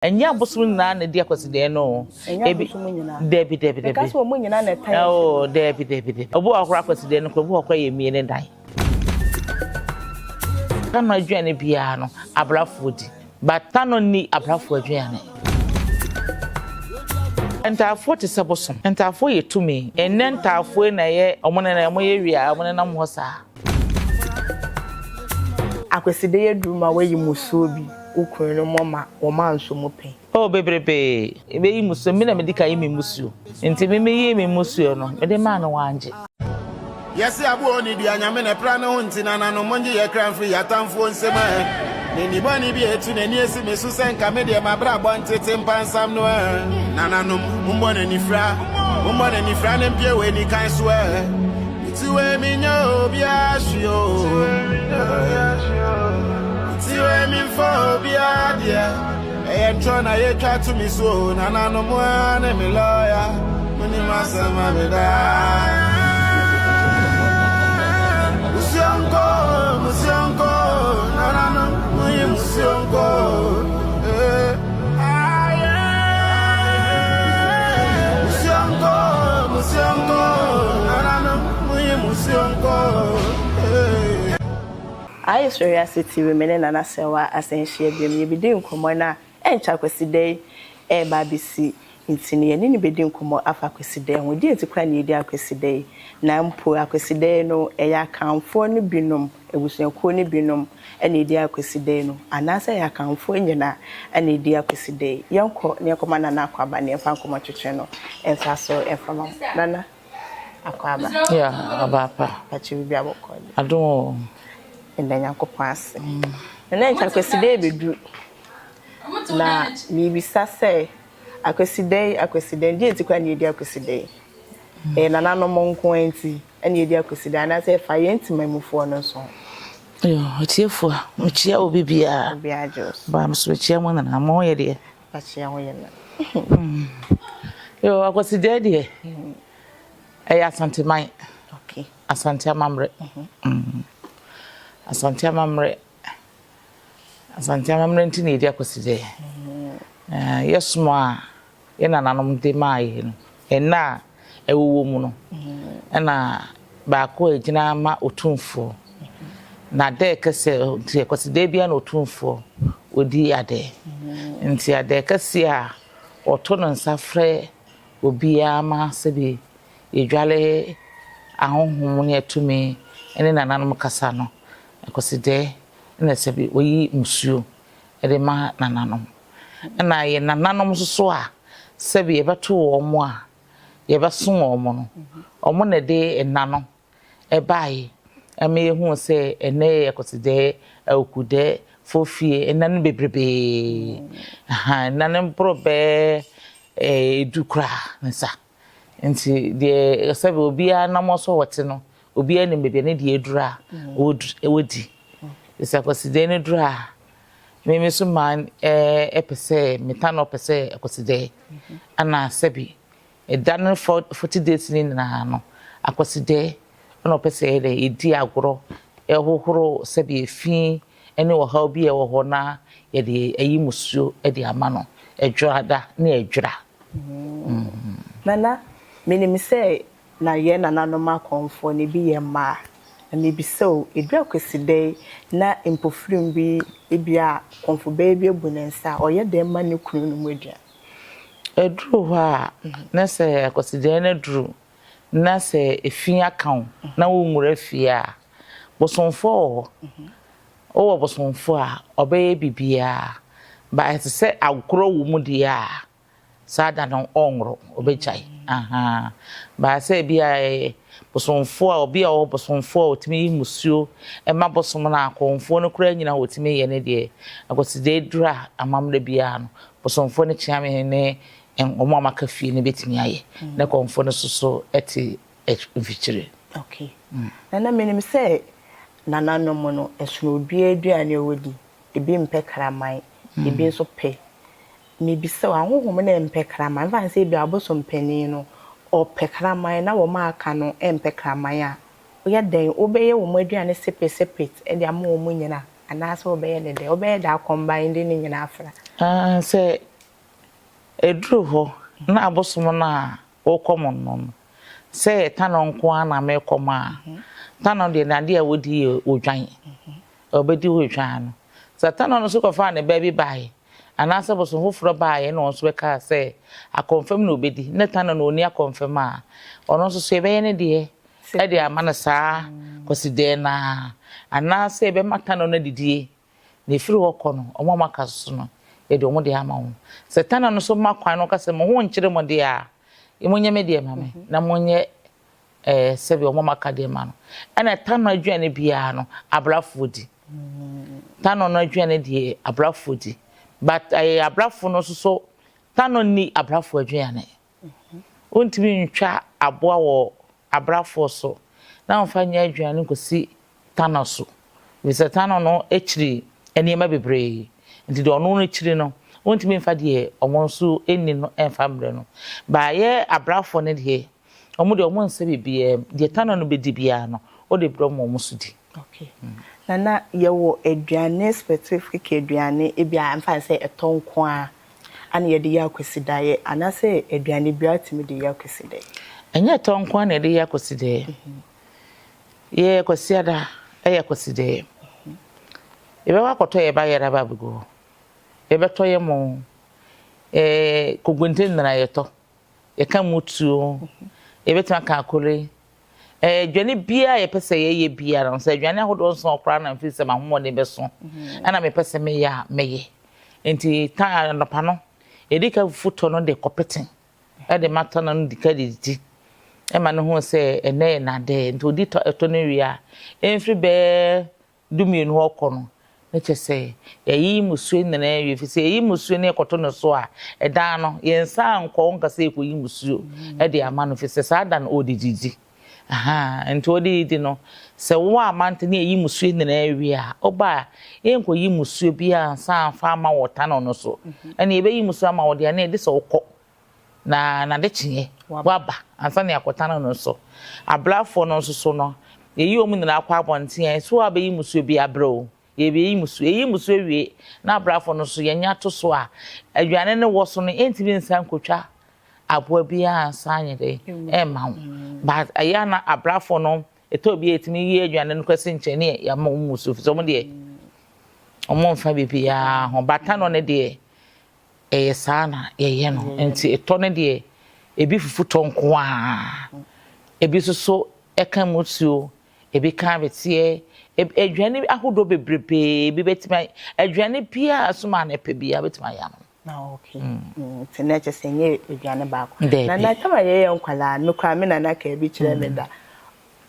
Ɛnyɛ abosom nyinaa na ɛdi akwasidɛɛ no o. Ɛnyɛ abosom nyinaa. Dabi dabi dabi. Meka sɛ wɔn nyinaa na ɛtan. Oh dabi dabi dabi. Obi wɔ hɔ koraa akwasidɛɛ no koraa obi wɔ hɔ koraa yɛ mie ne dan. Tano aduane biara no abrafoɔ di but Tano nni abrafoɔ aduane. Ntaafoɔ te sɛ bosom. Ntaafoɔ yɛ tumi. Ɛnnɛ ntaafoɔ yi na ɛyɛ wɔn nenam wɔn yɛ wie a wɔn nenam hɔ saa. Akwasidɛɛ aduru ma woayi musuo bi wo kunu no mɔ ma wɔn ansɔ mu pɛn. Oh bebrebee, meyi musuo, me na medi kan yi me musuo, nti me meyii me musuo no, mede maa no wangye. Yɛse aboɔ ne dua Nyame na ɛpra ne ho nti nananom mongye yɛ kra mfiri yɛ atamfoɔ nsam ɛ N'ani bɔne bi atu n'ani asi me so sɛ nka me deɛ m'abrabɔ ntete mpansam no ɛ Nananom mommɔ n'ani fra mommɔ n'ani fra ne mpie wɔ anikan so ɛ Meti wei menyɛ obiara hwee o Meti wei memfa obiara deɛ Ɛyɛ ntorɔ na yɛtwa to me so o Nananom a ne me lɔya Monim asɛm ma me daa Musuo nko, musuo nko Nananom monyi musuo nko eh. Musuo nko, musuo nko Nananom monyi musuo nko eh. Ayɛ sɔre ase TV me ne Nana Serwaa asan ahyia biom yɛbɛdi nkɔmmɔ na ɛnkyɛ Akwasida yi ɛreba abɛsi nti no yɛne no bɛdi nkɔmmɔ afa Akwasida yi ho. Deɛ nti koraa na yɛdi Akwasida yi? Na mpo Akwasida yi no ɛyɛ Akanfoɔ no binom, abusuakuo no binom na ɛdi Akwasida yi no anaasɛ ɛyɛ Akanfoɔ nyinaa na ɛdi Akwasida yi? Yɛnkɔ na yɛnkɔma Nana Akwaaba na yɛmfa nkɔmmɔ twetwe no nsa so mfa ma mo. Nana Akwaaba. Yeah, ɔbaapa. Pakyɛ biribi abɔkɔ deɛ. Adom o. Yɛda Nyankopɔn ase. Nana nkyɛ Akwasida yi bɛduru. Na mebisa sɛ, Akwasida yi, Akwasida yi, deɛ nti koraa na yɛdi Akwasida yi? Ɛyɛ nananom nko ara nti na yɛdi Akwasida yi anaasɛ ɛfa yɛn Ntimamufoɔ no nso ho? Yo, atiefoɔ, mekyia obi biara. Obiara gye wo so. Baa me so mekyia mo nyinaa. Mo ho yɛ deɛ? Akyia ho yɛ na. Yo, Akwasida yi deɛ, ɛyɛ Asanteman. Okay. Asante amammerɛ. Asante amammerɛ. Asante amammerɛ nti na yɛdi Akwasida yi. Yɛsom a yɛn nananom de maa yɛn no, nna a ɛwowɔ mu no, ɛna baako a ɛgyina ma Otumfoɔ. Na adɛɛ kɛseɛ nti Akwasida biara na Otumfoɔ ɔdi adɛɛ. Nti adɛɛ kɛseɛ a ɔto ne nsa frɛ obiara ma sɛbi yɛdwale ahonhom ne atumi ne nananom kasa no, Akwasidɛɛ na sɛbi wɔyi musuo de ma nananom. Ɛna yɛn nananom nso so a sɛbi yɛbɛto wɔn a yɛbɛsom wɔn no, wɔn na ɛde nna no baeɛ ma yɛhuu sɛ ɛnnɛ yɛ Akwasidɛɛ, Awukudɛɛ, Fofie, nna no bebrebee. Ahaa, nna no boro bɛyɛ du koraa ne sa. Nti deɛ sɛbi obiara nam so a ɔte no, obiara nim baabi a ne deɛ aduru a ɔdi. Sɛ Akwasidɛɛ no duru a, me me so maa ɛpɛ sɛ meta na ɔpɛ sɛ Akwasidɛɛ. Ɛna sɛbi ɛda no 40 days no nyinaa no, Akwasidɛɛ ɛna ɔpɛ sɛ yɛyɛ dɛ yɛdi agorɔ, ɛhohoro sɛbi efi ne ɔhaw bi a ɛwɔ hɔ na yɛde ayi musuo de ama no. Ɛdworada ne ɛdwora. Nana, menim sɛ na yɛn nananom akɔmfoɔ no ebi yɛ mmaa. Na mebisa o, ɛduru Akwasida yi na mpofirim bi ebia kɔmfobaa bi abu ne nsa a, ɔyɛ dɛn ma ne kunu nom aduane? Ɛduru hɔ a, na sɛ Akwasida no aduru na sɛ efi aka wo na wonwura fie a, bosomfoɔ wɔ hɔ. Wowɔ bosomfoɔ a, ɔbɛyɛ biribiara. But ɛte sɛ agorɔ wɔ mu deɛ a, saa da no ɔnworɔ, ɔbɛgyae. Ahaa. But sɛ ebi a bosomfoɔ a, obi a ɔwɔ bosomfoɔ a ɔtumi yi mmusuo ma bosom no a, akɔmfoɔ no koraa nyina wɔtumi yɛ ne deɛ, Akwasidae duru a, amammerɛ biara no, bosomfoɔ no kyeame ne wɔn a wɔaka fie no bɛtumi ayɛ. Na kɔmfoɔ no nso so te mfikyire. Okay. Nana, menim sɛ nananom no, ɛsono obiara aduane a ɔdi. Ebi mpɛ kraman, ebi nso pɛ. Mebisa wo, ahonhom no mpɛ kraman? Mfa no sɛ ebia abosom panin no, ɔpɛ kraman na wɔn a aka no mpɛ kraman a, woyɛ dɛn? Wobɛyɛ wɔn aduane separate separate de ama wɔn nyinaa anaasɛ wobɛyɛ no dɛn? Wobɛyɛ dɛn akɔmbaen de ne nyinaa afra? Sɛ Ɛduru hɔ na abosom no a wokɔm no no, sɛ tanɔ nko ara na mekɔm a, tanɔ deɛ n'adeɛ a wɔdi yɛ odwan. Ɔbɛdi odwan no. Sɛ tanɔ no nso kɔfaa ne ba bi baeɛ, anaasɛ bosom foforɔ baeɛ na ɔno nso bɛkaa sɛ akɔmfam na ɔbɛdi, na tanɔ no ɔnni akɔmfam a, ɔno nso so yɛbɛyɛ ne deɛ de ama no saa Kwasidaɛ no ara, anaasɛ yɛbɛma tanɔ no adidie, na ɛfiri hɔ kɔ no, wɔn a wɔaka so no, yɛde wɔn deɛ ama wɔn. Sɛ tanɔ no nso ma kwan na ɔka sɛ, mo ho nkyere mo deɛ a, monyɛ me deɛ ma me, na monyɛ ɛɛ sɛdeɛ wɔn a wɔaka deɛ ma no. Ɛna tanɔ aduane biara no, abrafoɔ di. Tanɔ no aduane deɛ, abrafoɔ di. But ɛyɛ abrafoɔ no nso so, tanɔ nni abrafoɔ aduane. Wontumi ntwa aboa wɔ abrafoɔ so na wɔmfa nyɛ aduane nkɔsi tanɔ so, ɛfiri sɛ tanɔ no kyiri nneɛma bebree. Nti deɛ ɔno no kyiri no, wontumi mfa deɛ wɔn nso nni no mfa mbrɛ no. Baayɛ abrafoɔ no deɛ, wɔn deɛ wɔn nsɛ biribiara mu. Deɛ tanɔ no bɛdi biara no, wode brɛ wɔn ma wɔn nso di. Okay. Nana, yɛwɔ aduane specific aduane ebi a mfa no sɛ ɛtɔ nko ara ana yɛde yɛ akwasidaeɛ anaasɛ aduane biara tumi de yɛ akwasidaeɛ? Ɛnyɛ ɛtɔ nko ara na yɛde yɛ akwasidaeɛ. Yɛ Kwasiada yɛ akwasidaeɛ. Yɛbɛkɔ akɔtɔ yɛn bayerɛ aba abɛgu hɔ. Yɛbɛtɔ yɛn mo, ɛɛ kokonte nyinaa yɛtɔ. Yɛka mutuo, yɛbɛtumi aka akore. Ɛɛ aduane biara a yɛpɛ sɛ yɛyɛ biara no, sɛ aduane ahodoɔ nson koraa na mfiri sɛ m'ahoɔden bɛso ɛna mepɛ sɛ meyɛ a, mɛyɛ. Nti ta anɔpa no, yɛdi ka fufu tɔ no de kɔpete de ma tɔ no di ka de didi ɛma no hu sɛ ɛnɛ yɛ n'adɛ. Nti ɔdi tɔ ɛtɔ no wie a, ɛmfiri bɛɛ dumienu hɔ kɔ no, na kyerɛ sɛ yɛayiyi mmusuo nyinaa awie, ɛfiri sɛ yɛyi mmusuo na yɛkɔto no so a, ɛdan no, yɛnsan nkɔ hɔ nka sɛ yɛkɔyi mmusuo de ama no, ɛfiri sɛ saa da no ɔredidi. Ahaa, nti ɔredidi no, sɛ wo amma nte na yɛyi mmusuo nyinaa wie a, woba a, yɛnkɔyi mmusuo biara ansa amfa amma wɔ tunnel no so. Ɛnna yɛbɛyi mmusuo ama wo deɛ, ɛnna yɛde sɛ wokɔ. na n'adekyeeɛ waba ansa na yɛakɔtane no nso. Abrafoɔ no nso so no, yɛyi wɔn nyinaa kɔ abɔnten a, ɛsɛ wɔabɛyi mmusuo bi abrɛ o. Yɛbɛyi mmusuo, yɛyi mmusuo wie na abrafoɔ no nso yɛnya to so a, aduane no wɔ so no, yɛntumi nsan nkɔtwa aboa biara ansa anyɛ dɛ ɛmma wo. But ɛyɛ a na abrafoɔ no, ɛtɔ bi a yɛtumi yi aduane no kɔsi nkyɛn ne yɛama wɔn mmusuo, firi sɛ wɔn deɛ wɔmfa biribiara ho. But tanɔ no deɛ, Ɛyɛ saa na yɛyɛ no. Nti etɔ no deɛ, ebi fufu tɔ nko ara. Ebi nso so ɛka musuo, ebi ka abeteɛ. Aduane ahodoɔ bebrebee ebi bɛtumi ayɛ. Aduane biara a som a na ɛpɛ biara bɛtumi ayɛ ama no. Ah, okay. Nti na kyerɛ sɛ ɛnyɛ aduane baako. Daabi. Na na tam a yɛyɛ nkwadaa no, me koraa me nana kaa bi kyerɛɛ me da.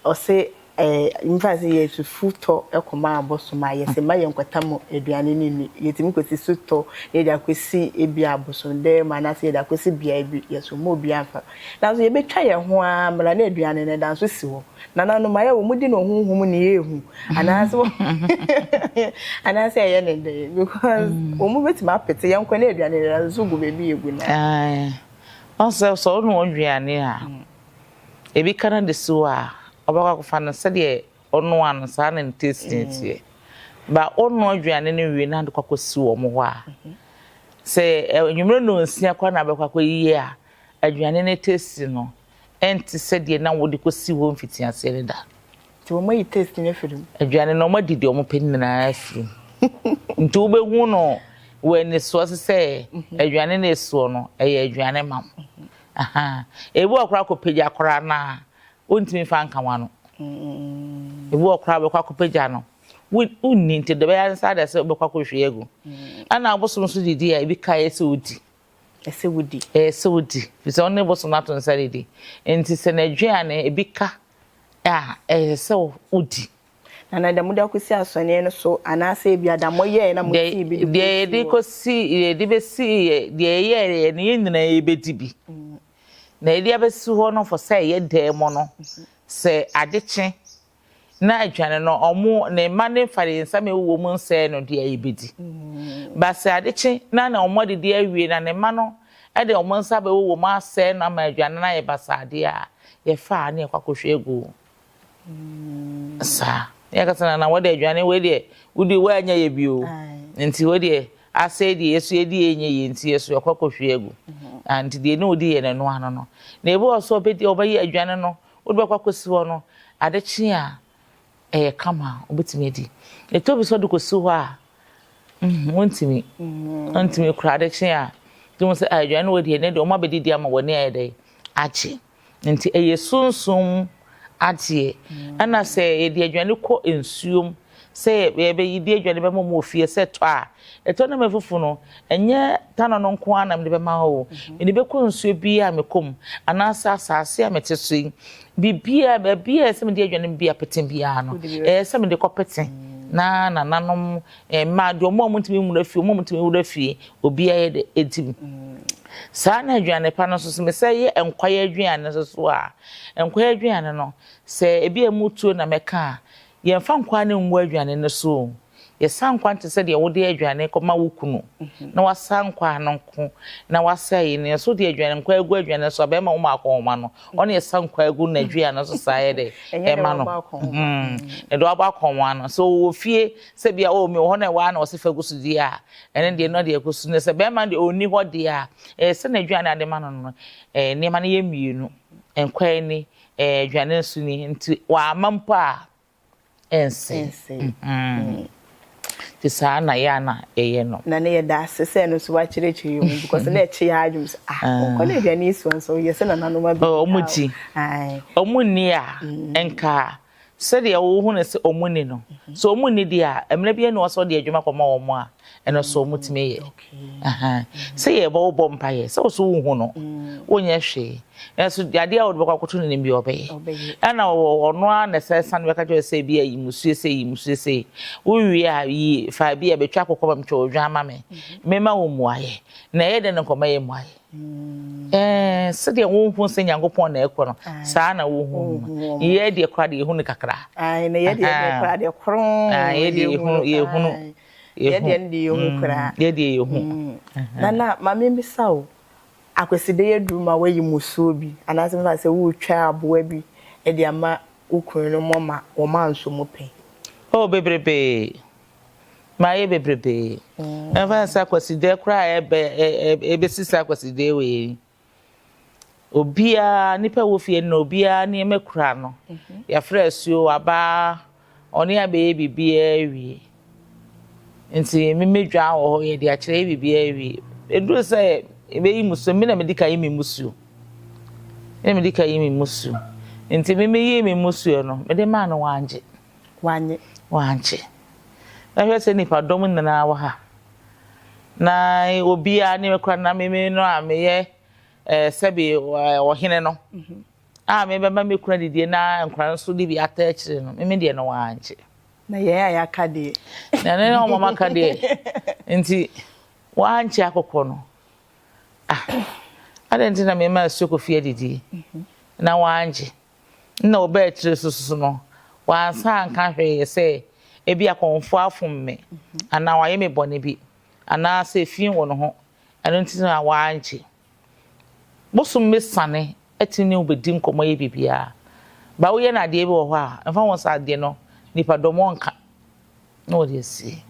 Ɔse eh, mfa sɛ yɛ fufu tɔ kɔma abosom a, yɛse mma yɛnkɔtam aduane no nni. Yɛtumi kɔsi so tɔ na yɛde akɔsi ebia abosom dan mu anaasɛ yɛde akɔsi beae bi, yɛso mma obiara mfa. Nanso yɛbɛtwa yɛn ho ara mmra na aduane no ɛda nso si hɔ. Nananom ayɛ wɔn di no honhom ne yɛhu anaasɛ anaasɛ ɛyɛ ne dɛn because wɔn bɛtumi apete yɛn kɔ na aduane no ɛda nso gu baabi yɛgu no. Ae, ɔn sɛ sɛ wonoa aduane a, Ebi ka no de si hɔ a, ɔbɛkɔ akɔfa no sɛdeɛ ɔnoa no saa na ne taste no teɛ. Ba ɔnoa aduane no wie na ade kɔ akɔsi wɔn hɔ a, sɛ anwummerɛ nnɔnsia koraa na abɛkɔ akɔyiyi a, aduane no taste no ɛnte sɛdeɛ na wode kɔsi hɔ mfitiaseɛ no da. Nti wɔn ayi taste no afiri mu. Aduane no wɔn adi deɛ wɔn pɛ nyinaa afiri mu. Nti wobɛhu no wɔ anisoɔ so sɛ aduane no esoɔ no ɛyɛ aduane ma wo. Ahaa. Ebi wɔ koraa kɔpagya koraa no a, wontumi mfa nka w'ano. Ebi wɔ koraa wobɛkɔ akɔpagya no, wonni nti deɛ ɛbɛyɛ ara ne sɛ wobɛkɔ akɔhwie agu. Ɛna abosom nso didi a, ebi ka ɛyɛ sɛ wodi. Ɛsɛ wodi. Ɛyɛ sɛ wodi. Firi sɛ wo ne bosom no ato nsa didi. Nti sɛ n'aduane ebi ka a, ɛyɛ sɛ wodi. Na na deɛ mode akɔsi asɔneɛ no so, anaasɛ ebia da moyɛeɛ na motee bi de Deɛ yɛde kɔsii hɔ. kɔsi, deɛ yɛde bɛsi, deɛ yɛyɛeɛ no, yɛn nyinaa yɛbɛdi bi. Na yɛde abɛsi hɔ no for sɛ ɛyɛ dan mu no, sɛ ade kye na aduane no, ɔmo, ne mma no mfa yɛn nsa ma ɛwɔ mu nsɛe no deɛ, yɛbɛdi. But sɛ ade kye na na ɔmo adidi awie na ne mma no de ɔmo nsa bɛwɔ mu asɛe no ama aduane no ayɛ basaa deɛ a, yɛfa a na yɛkɔ akɔhwie agu Saa. Ne yɛka sɛ nana wɔde aduane wei deɛ wodi woanyɛ yɛ bio. Nti wei deɛ Asɛe deɛ yɛso yɛdi yɛ nyɛ yie nti yɛso yɛkɔ kɔhwie agu. Ah, nti deɛ ne ɔdi yɛ no ɛno ano no. Na ebi wɔ so ɔbɛdi ɔbɛyɛ aduane no wode bɛkɔ akɔsi hɔ no ade kye a ɛyɛ kama a wobɛtumi adi. Ɛtɔ bi sɛ ɔde kɔsi hɔ a mm, wontumi. Wontumi koraa ade kye a nti wo sɛ ah, aduane no wɔdi ɛnɛ deɛ wɔn abɛdidi ama wɔn ani ayɛ dɛ agye. Nti ɛyɛ sunsum adeɛ. Ɛna sɛ yɛde aduane kɔ nsuom sɛ yɛbɛdi aduane bɛma wɔn wɔ fie sɛ tɔ a, ɛtɔ na mafufu no, ɛnyɛ tanɔ no nko ara na mede bɛma hɔ o. Mede bɛkɔ nsuo bi a mekɔ mu anaasɛ asase a mete so yi, biribiara, baabi a ɛsɛ mede aduane bi apete biara no, ɛyɛ sɛ mede kɔpete na nananom mmaa deɛ wɔn a wɔntumi nwura fie, wɔn a wɔntumi nwura fie, obiara yɛ dɛ ɛdi mu. Saa na aduane pa no nso so, mesɛ yɛ nkwae aduane nso so a, nkwae aduane no, sɛ ebi a mutuo na mɛka a, yɛmfa nkwa no ngu aduane no so o. Yɛsa nkwa te sɛ deɛ wode aduane kɔma wo kunu na wasa nkwa no nko na wasa yi no, yɛso de aduane nkwa agu aduane so a, bɛrima wo ma akɔnhoma no, ɔne yɛsa nkwa agu n'aduane no so saa yɛ dɛ ɛma no. Ɛde wabɔ akɔnhoma no. Sɛ ɔwɔ fie sɛ bia ɔwɔ mi wɔ hɔ na ɛwɔ a na ɔse fa gu so deɛ a, ɛno deɛ no deɛ ɛkɔ so. Na sɛ bɛrima deɛ ɔnni hɔ deɛ a, ɛyɛ sɛ n'aduane ade ma no no, nneɛma no yɛ mmienu, nkwa ni, aduane nso ni, nti wama mpo a ɛnsɛe. Nti saa na yɛ a na ɛyɛ no. Na ne yɛda ase sɛ ɛno nso wakyerɛkyerɛ mu because na ɛkye yɛ adwene sɛ ah ɔkɔ na aduane yi soɔ nso yɛ sɛ nananom abɛdi. Ɔmo di. Ɔmo nni a nka sɛdeɛ wohu no sɛ ɔmo ni no, sɛ ɔmo nni deɛ a, mmerɛ bi ɛna ɔsɛ ɔde adwuma kɔma wɔn a, ɛno nso ɔmo tumi yɛ. Sɛ yɛbɔ wobɔ mpaeɛ sɛ wo so wohu no, wonyɛ hwee. Ɛnso adeɛ a wode bɛkɔ akɔto n'anim bi ɔbɛyɛ. Ɛna ɔno ara na ɛsɛ sane bɛka kyerɛ sɛ bi a yi musuo sɛ yi musuo sɛ wowie a yi fa bi a bɛtwa akokɔ ma metwa odwan ama me. Mema wo mmuaeɛ. Na ɛyɛ dɛn na nkɔma yɛ mmuaeɛ? Sɛdeɛ wohu sɛ Nyankopɔn na ɛkɔ no, saa na wohu no. Yɛ deɛ koraa deɛ yɛhu no kakra. Na yɛ deɛ koraa deɛ koron. Yɛ deɛ yɛhu yɛhunu. Yɛ deɛ no deɛ yɛhu koraa. Yɛ deɛ yɛhu. Nana, maame mbisa wo, Akwaside yɛ duru ma woayi mmusuo bi anaasɛ mfa sɛ woretwa aboa bi de ama wo kunu no mo ma wɔn ansɔ mu pɛn? Oh, bebrebee. Mayɛ bebrebee. Ɛmfa sɛ Akwaside koraa a ɛbɛ ɛbɛsi saa Akwaside wei yi. Obiara, nipa wɔ fie no obiara nneɛma kura no. Yɛafrɛ asuo aba, ɔne abɛyɛ biribiara awie. Nti me medwa wɔ hɔ yɛde akyerɛ yɛ biribiara awie. Ɛduru sɛ ɛbɛyi musuo, me na medi ka yi me musuo. Me na medi ka yi me musuo. Nti me meyi me musuo no, mede maa no wangye. Wanye. Wangye. Na hwɛ sɛ nipa dɔm nyinaa wɔ ha. Na obiara ne me kora na me me no a meyɛ sɛbe ɔhene no. A mebɛma me kunu adidie na nkora nso de bi ata akyire no, me me deɛ no wangye. Na yɛn a yɛaka deɛ. Na ne na wɔn aka deɛ. Nti wangye akokɔ no. Ah, adɛn nti na mema asuo kofi adidie na wangye? Na ɔbaa akyire so so no, wansa anka hwee sɛ ebi akɔmfoɔ afom me anaa wayɛ me bɔne bi anaasɛ efi wɔ ne ho ɛno nti na wangye. Bosom bɛsane atumi ne wo bɛdi nkɔmmɔ yɛ biribiara. Ba woyɛ no adeɛ bi wɔ hɔ a, ɛmfa ho sɛ adeɛ no nipadɔm ɔnka na wɔde asie.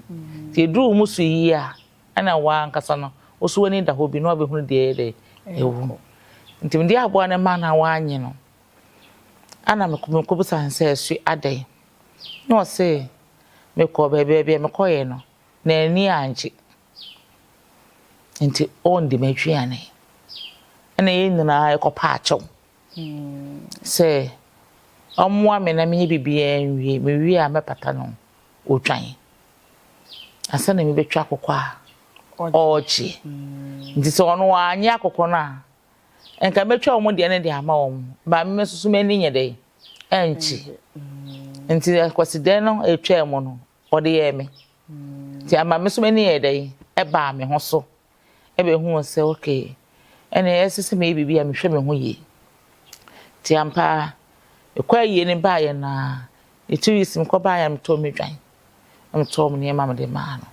Nti ɛduru wo mu so yie a, ɛna wo ankasa no, wo so w'ani da hɔ bi na wabɛhunu deɛ ɛyɛ dɛ ɛwɔ mu. Nti mede aboa no ma na wanye no, ana mekɔbisa no sɛ ɛso adɛn? Na ɔse mekɔɔ baabi baabi a mekɔeɛ no, n'ani angye. Nti ɔndi m'aduane. Ɛna yɛn nyinaa yɛkɔpa akyɛw sɛ ɔmmoa me na menyɛ biribiara nwie. Mewie a mɛpata no odwan. Ansa na mebɛtwa akokɔ a ɔregye. Nti sɛ ɔno wanyɛ akokɔ no a, nka mɛtwa wɔn deɛ no de ama wɔn. Ba me nso so m'ani nyɛ dɛ ɛnkye. Nti Akwasidɛ no ɛtwaa mu no, ɔde yɛɛ me. Nti ama me nso m'ani yɛ dɛ ɛbaa me ho so. Ɛbɛhuu sɛ okay, ɛnna ɛsɛ sɛ meyɛ biribi a mehwɛ me ho yie. Nti ampa ara, mekɔ ayie no baeɛ no ara, ne 2 weeks mekɔ baeɛ a metɔɔ me dwan. Na metɔɔ me nneɛma mede maa no.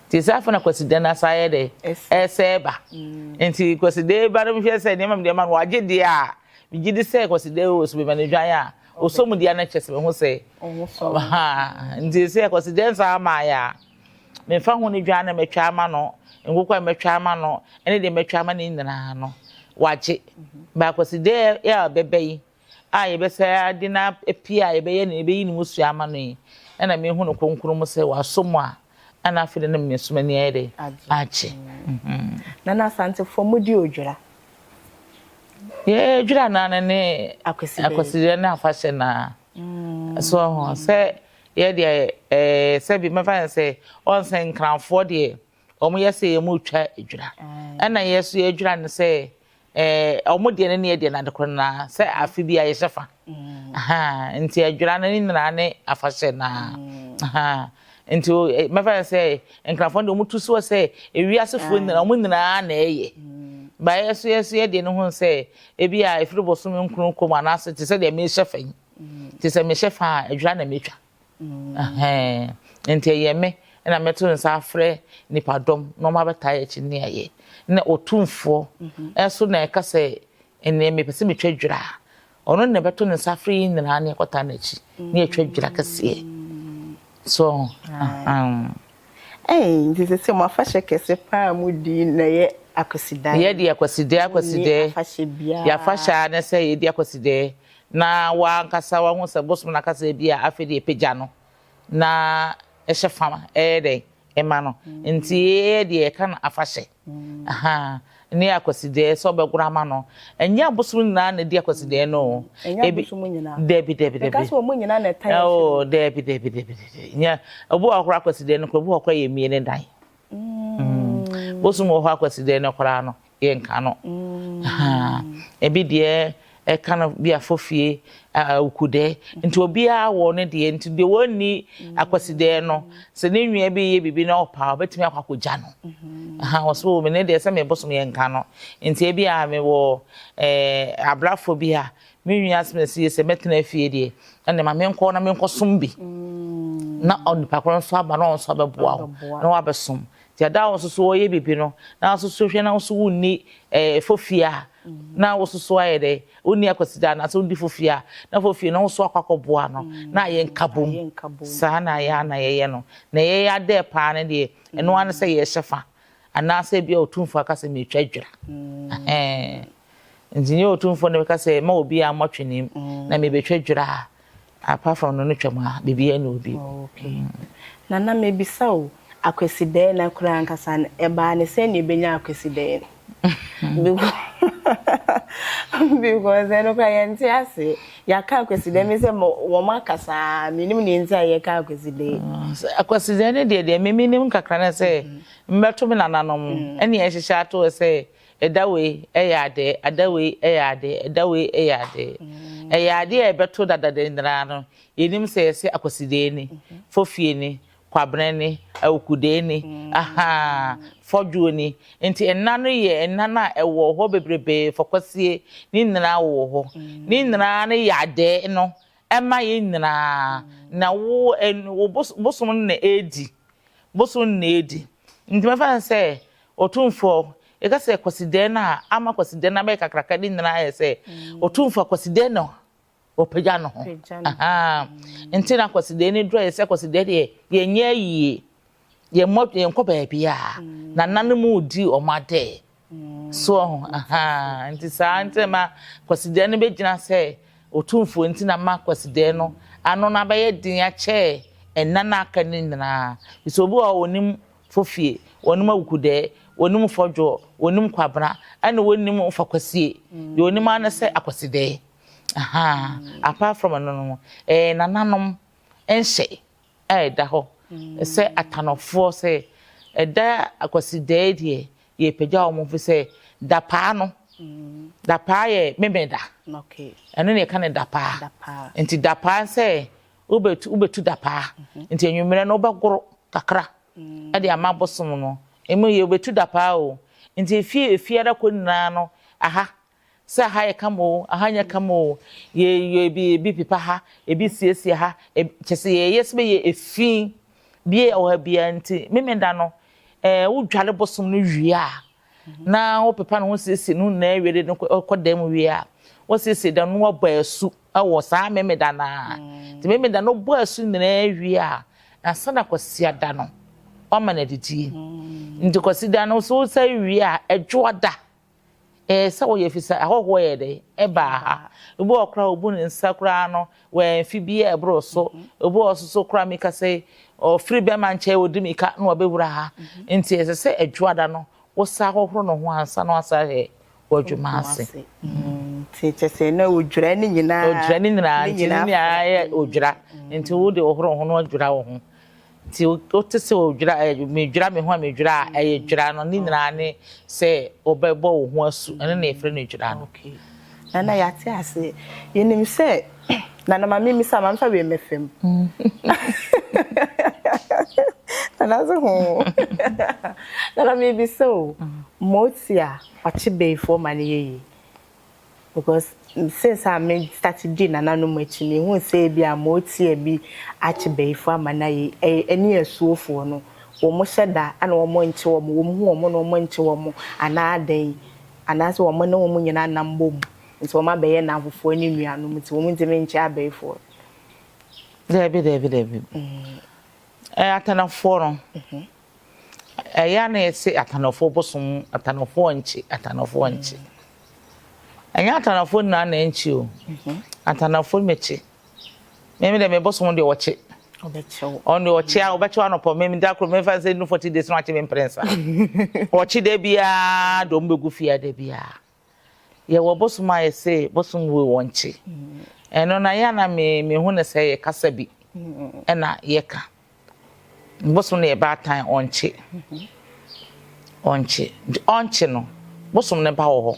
Nti saa afei na Kwasida no asa ayɛ dɛ ɛsɛ ba. Nti Kwasida ba no mehwɛ sɛ nneɛma mede ma no wagye deɛ a, megye di sɛ Kwasida wɔ so bɛma no dwan a, ɔsɔ mu deɛ no kyerɛ sɛ mehu sɛ nti sɛ Kwasida nsa amaeɛ a, Memfa ho ne dwan na matwa ama no, nkokɔ a matwa ama no, ne deɛ matwa ama no nyinaa no, wagye. Ba Akwasidae a ɛbɛba yi a yɛbɛsa de no apue a yɛbɛyɛ no yɛbɛyi ne musua ama no yi, ɛna mehu no kronkron mu sɛ wasɔ mu a, ɛna afei de na me nso m'ani ayɛ dɛ agye. Nana Asantefoɔ modi odwira? Yɛdwira naa no ne Akwasidae ne afahyɛ naa. So ho sɛ yɛ deɛ ɛɛ sɛbi mɛfa no sɛ ɔn sɛ nkranfoɔ deɛ wɔn yɛ sɛ yɛn retwa adwira ɛna yɛ so yɛ adwira no sɛ ɛɛ wɔn deɛ no ne yɛ deɛ no adekoro no naa sɛ afe bi a yɛhyɛ fa ahaa nti adwira no ne nyinaa ne afahyɛ naa ahaa nti mɛfa no sɛ nkranfoɔ deɛ wɔn tu soɔ sɛ ewiasefoɔ nyinaa wɔn nyinaa na ɛyɛ ba yɛ so yɛ so yɛ deɛ no ho sɛ ebi a efiri bosome nkron kɔm anaasɛ te sɛ deɛ mehyɛ fa yi. Nti sɛ mehyɛ fa a, adwira na metwa. Nti ɛyɛ me na mɛto nsa afrɛ nipadɔm na wɔn abɛtaa yɛn akyi ne ayɛ. Na otumfoɔ nso na ɛka sɛ ɛnneɛ mepɛ sɛ metwa dwira a, ɔno na ɛbɛto ne nsa afrɛ yɛn nyinaa na yɛkɔtaa n'akyi na yɛtwa dwira kɛseɛ. So, Ei, nti sese mo afahyɛ kɛse paa a modi na ɛyɛ Akwasidae? Yɛde Akwasidae, Akwasidae. Monni afahyɛ biara? Yɛafahyɛ ara ne sɛ yɛdi Akwasidae na w'ankasa wahu sɛ bosom no akasa bi a afei deɛ pagya no na ɛhyɛ fa ɛyɛ dɛn ɛma no nti yɛyɛ deɛ yɛka no afahyɛ ahaa ne akwasidɛɛ sɛ ɔbɛgoro ama no ɛnyɛ abosom nyinaa na ɛdi akwasidɛɛ no o ɛnyɛ abosom nyinaa dɛbi dɛbi dɛbi ɛka sɛ wɔn nyinaa na ɛtan ɛwɔ dɛbi dɛbi dɛbi dɛbi nyɛ obi wɔ koraa akwasidɛɛ no koraa obi wɔ koraa yɛ mie ne dan bosom wɔ hɔ akwasidɛɛ no koraa no yɛnka no. Ebi deɛ ɛka no bi afɔfie, awukudɛ. Nti obiara wɔ ne deɛ. Nti deɛ wɔnni akwasidɛɛ no, sɛ ne nua bi yɛ biribi na ɔpa a, ɔbɛtumi akɔ akɔgya no. Ɔsɛ o, me ne deɛ sɛ me bosom yɛnka no. Nti ebi a mewɔ ɛɛ abrafo bi a, me nua asɛm asi yɛ sɛ mɛtena fie deɛ, ɛnna ma menkɔ na menkɔsom bi. Na onipa korɔ nso aba na ɔno nso abɛboa wo na wabɛsom. Nti ada a wo nso so wɔyɛ biribi no, na wo nso so hwɛ na wo nso wonni eh, fofie a, na wo nso so ayɛ dɛ, wonni akwasida anaasɛ wodi fofie a, na fofie no wo nso akɔ akɔboa no, na ayɛ nkabom. Saa na yɛ a na yɛyɛ no. Na yɛyɛ adɛɛ paa no deɛ, ɛno ara ne sɛ yɛhyɛ fa, anaasɛ ebia Otumfoɔ aka sɛ meretwa dwira. Ɛhɛn. Nti nyɛ Otumfoɔ na bɛka sɛ ma obiara mmɔ twenem, na merebɛtwa dwira a, Apart from no no twam a biribiara nni hɔ bio. Okay. Nana mebisa o, Akwasidɛɛ no koraa ankasa no, ɛbaa ne sɛn na yɛbɛnya Akwasidɛɛ no? Because ɛno koraa yɛnte aseɛ. Yɛaka Akwasidɛɛ me sɛ wɔn aka saa, mennim deɛ nti a yɛka Akwasidɛɛ. Akwasidɛɛ no deɛ deɛ me menim kakra ne sɛ, mbɛto me nananom ɛne ɛhyehyɛ ato hɔ sɛ Ɛda wei yɛ adeɛ, ada wei yɛ adeɛ, ɛda wei yɛ adeɛ. Ɛyɛ adeɛ a ɛbɛto dadada nyinaa no, yɛnim sɛ yɛse Akwasidee ni, Fofie ni, Kwabena ni, Awukudee ni, ahaa, Fɔdwoɔ ni. Nti nna no yɛ nna no a ɛwɔ hɔ bebrebee, Fɔkwasie, ne nyinaa wɔ hɔ. Ne nyinaa no yɛ adɛɛ no ɛma yɛn nyinaa. Na wo, wo bosom no na ɛredi, bosom no na ɛredi. Nti mɛfa no sɛ Otumfoɔ, yɛka sɛ Kwasidɛn no a, ama Kwasidɛn no abɛyɛ kakraka ne nyinaa ayɛ sɛ Otumfoɔ Akwasidɛn no ɔpagya ne ho. Ahaa. Nti na Kwasidɛn no duru ayɛ sɛ Kwasidɛn deɛ yɛnyɛ ayie, yɛmmɔ yɛnkɔ baabiara. Nananom redi wɔn adɛ. So ɔho, ahaa. Nti saa nti na ma Kwasidɛn no bɛgyina sɛ Otumfoɔ nti na ma Kwasidɛn no ano no abɛyɛ den akyɛɛ nna no a aka no nyinaa. Firi sɛ obi wɔ hɔ a ɔnim Fofie, wɔnim Awukudɛɛ, wɔnim Fɔdwoɔ, wɔnim Kwabena, ɛna wɔnim Mfakwasie. Deɛ wɔnim ara ne sɛ Akwasidɛɛ. Ahaa, apart from ɛno no, ɛyɛ nananom nhyɛ a ɛda hɔ sɛ Atanɔfoɔ sɛ ɛda Akwasidɛɛ deɛ yɛpagya wɔn fi sɛ dapaa no, dapaa yɛ Memeda. Ɛno na yɛka no dapaa. Nti dapaa sɛ Wobɛtu wobɛtu dapaa nti anwummerɛ no wobɛgoro kakra de ama bosom no. Emu yɛ wobɛtu dapaa o. Nti efie efie ara kɔ nyinaa no aha sɛ aha yɛ kama o aha nyɛ kama o yɛ yɛ ebi ebi pepa ha ebi siesie ha ebi kyɛ sɛ yɛyɛ sɛ bɛyɛ efi bi a ɛwɔ ha biara nti memenda no ɛɛ wodware bosom no wie a na wopepa ne ho siesie ne ho nyinaa wie de no kɔ dan mu wie a wosiesie dan no wabɔ asu wɔ saa Memeda no ara. Nti Memeda no bɔ asu nyinaa wie a, ansa na Kwasiada no, Wama no adidie. Nti Kwasida no so wosan wie a, Ɛdwoada, ɛyɛ sɛ woyɛ ɛfiri sɛ ahɔhoɔ yɛ dɛ ɛbaa ha. Obi wɔ hɔ koraa a ɔbu ne nsa koraa no, wamfi biara ɛboro so. Obi wɔ hɔ nso so koraa meka sɛ ɔfiri bɛrima nkyɛn ɔdi mmirika na wabɛwura ha. Nti ɛsɛ sɛ Ɛdwoada no wosan hohoro ne ho ansa na wasan ayɛ w'adwuma ase. Nti kyerɛ sɛ na odwira ne nyinaa. Odwira ne nyinaa nti ne nyinaa yɛ odwira. Nti wode wohoro wo ho na wadwira wo ho. Nti wote sɛ odwira ɛ medwira me ho a medwira a ɛyɛ dwira no ne nyinaa ne sɛ wobɛbɔ wo ho asu ɛno na yɛfrɛ no dwira no. Okay. Nana yɛate ase. Yɛnim sɛ Nana ma memmisa ma mfa wei mmɛfa mu. Nana se ho. Nana mebisa o, moti a ɔkye bayifoɔ ma no yɛ yie? Because since a me start di nananom akyi me hu sɛ ebi a motia bi akye bayifoɔ ama no ayɛ yie. Ɛne asuofoɔ no wɔn hyɛ da ɛna wɔn nkye wɔn, wɔn hu wɔn na wɔn nkye wɔn anaa dɛn? Anaasɛ wɔn ne wɔn nyinaa nam bom nti wɔn abɛyɛ nnamfofoɔ ne nuanom nti wɔn ntumi nkye abayifoɔ. Dabi dabi dabi. Ɛɛ Atanafoɔ no, ɛyɛ a na yɛse Atanafoɔ bosom, Atanafoɔ nkye, Atanafoɔ nkye. Ɛnyɛ Atanafoɔ nyinaa na ɛnkye o. Atanafoɔ no mekye. Me me deɛ me bosom deɛ ɔkye. Ɔno deɛ ɔkye a ɔbɛkye anɔpɔ me da koro mefa sɛ no 40 days na wakye me mprɛnsa. Ɔkye da biara de ɔmo bɛgu fie da biara. Yɛwɔ bosom a yɛse bosom wei wɔnkye. Ɛno na yɛ na me mehu no sɛ yɛ kasa bi ɛna yɛka. Bosom no yɛ baatan ɔnkye. Ɔnkye. Nti ɔnkye no bosom no ba wɔ hɔ.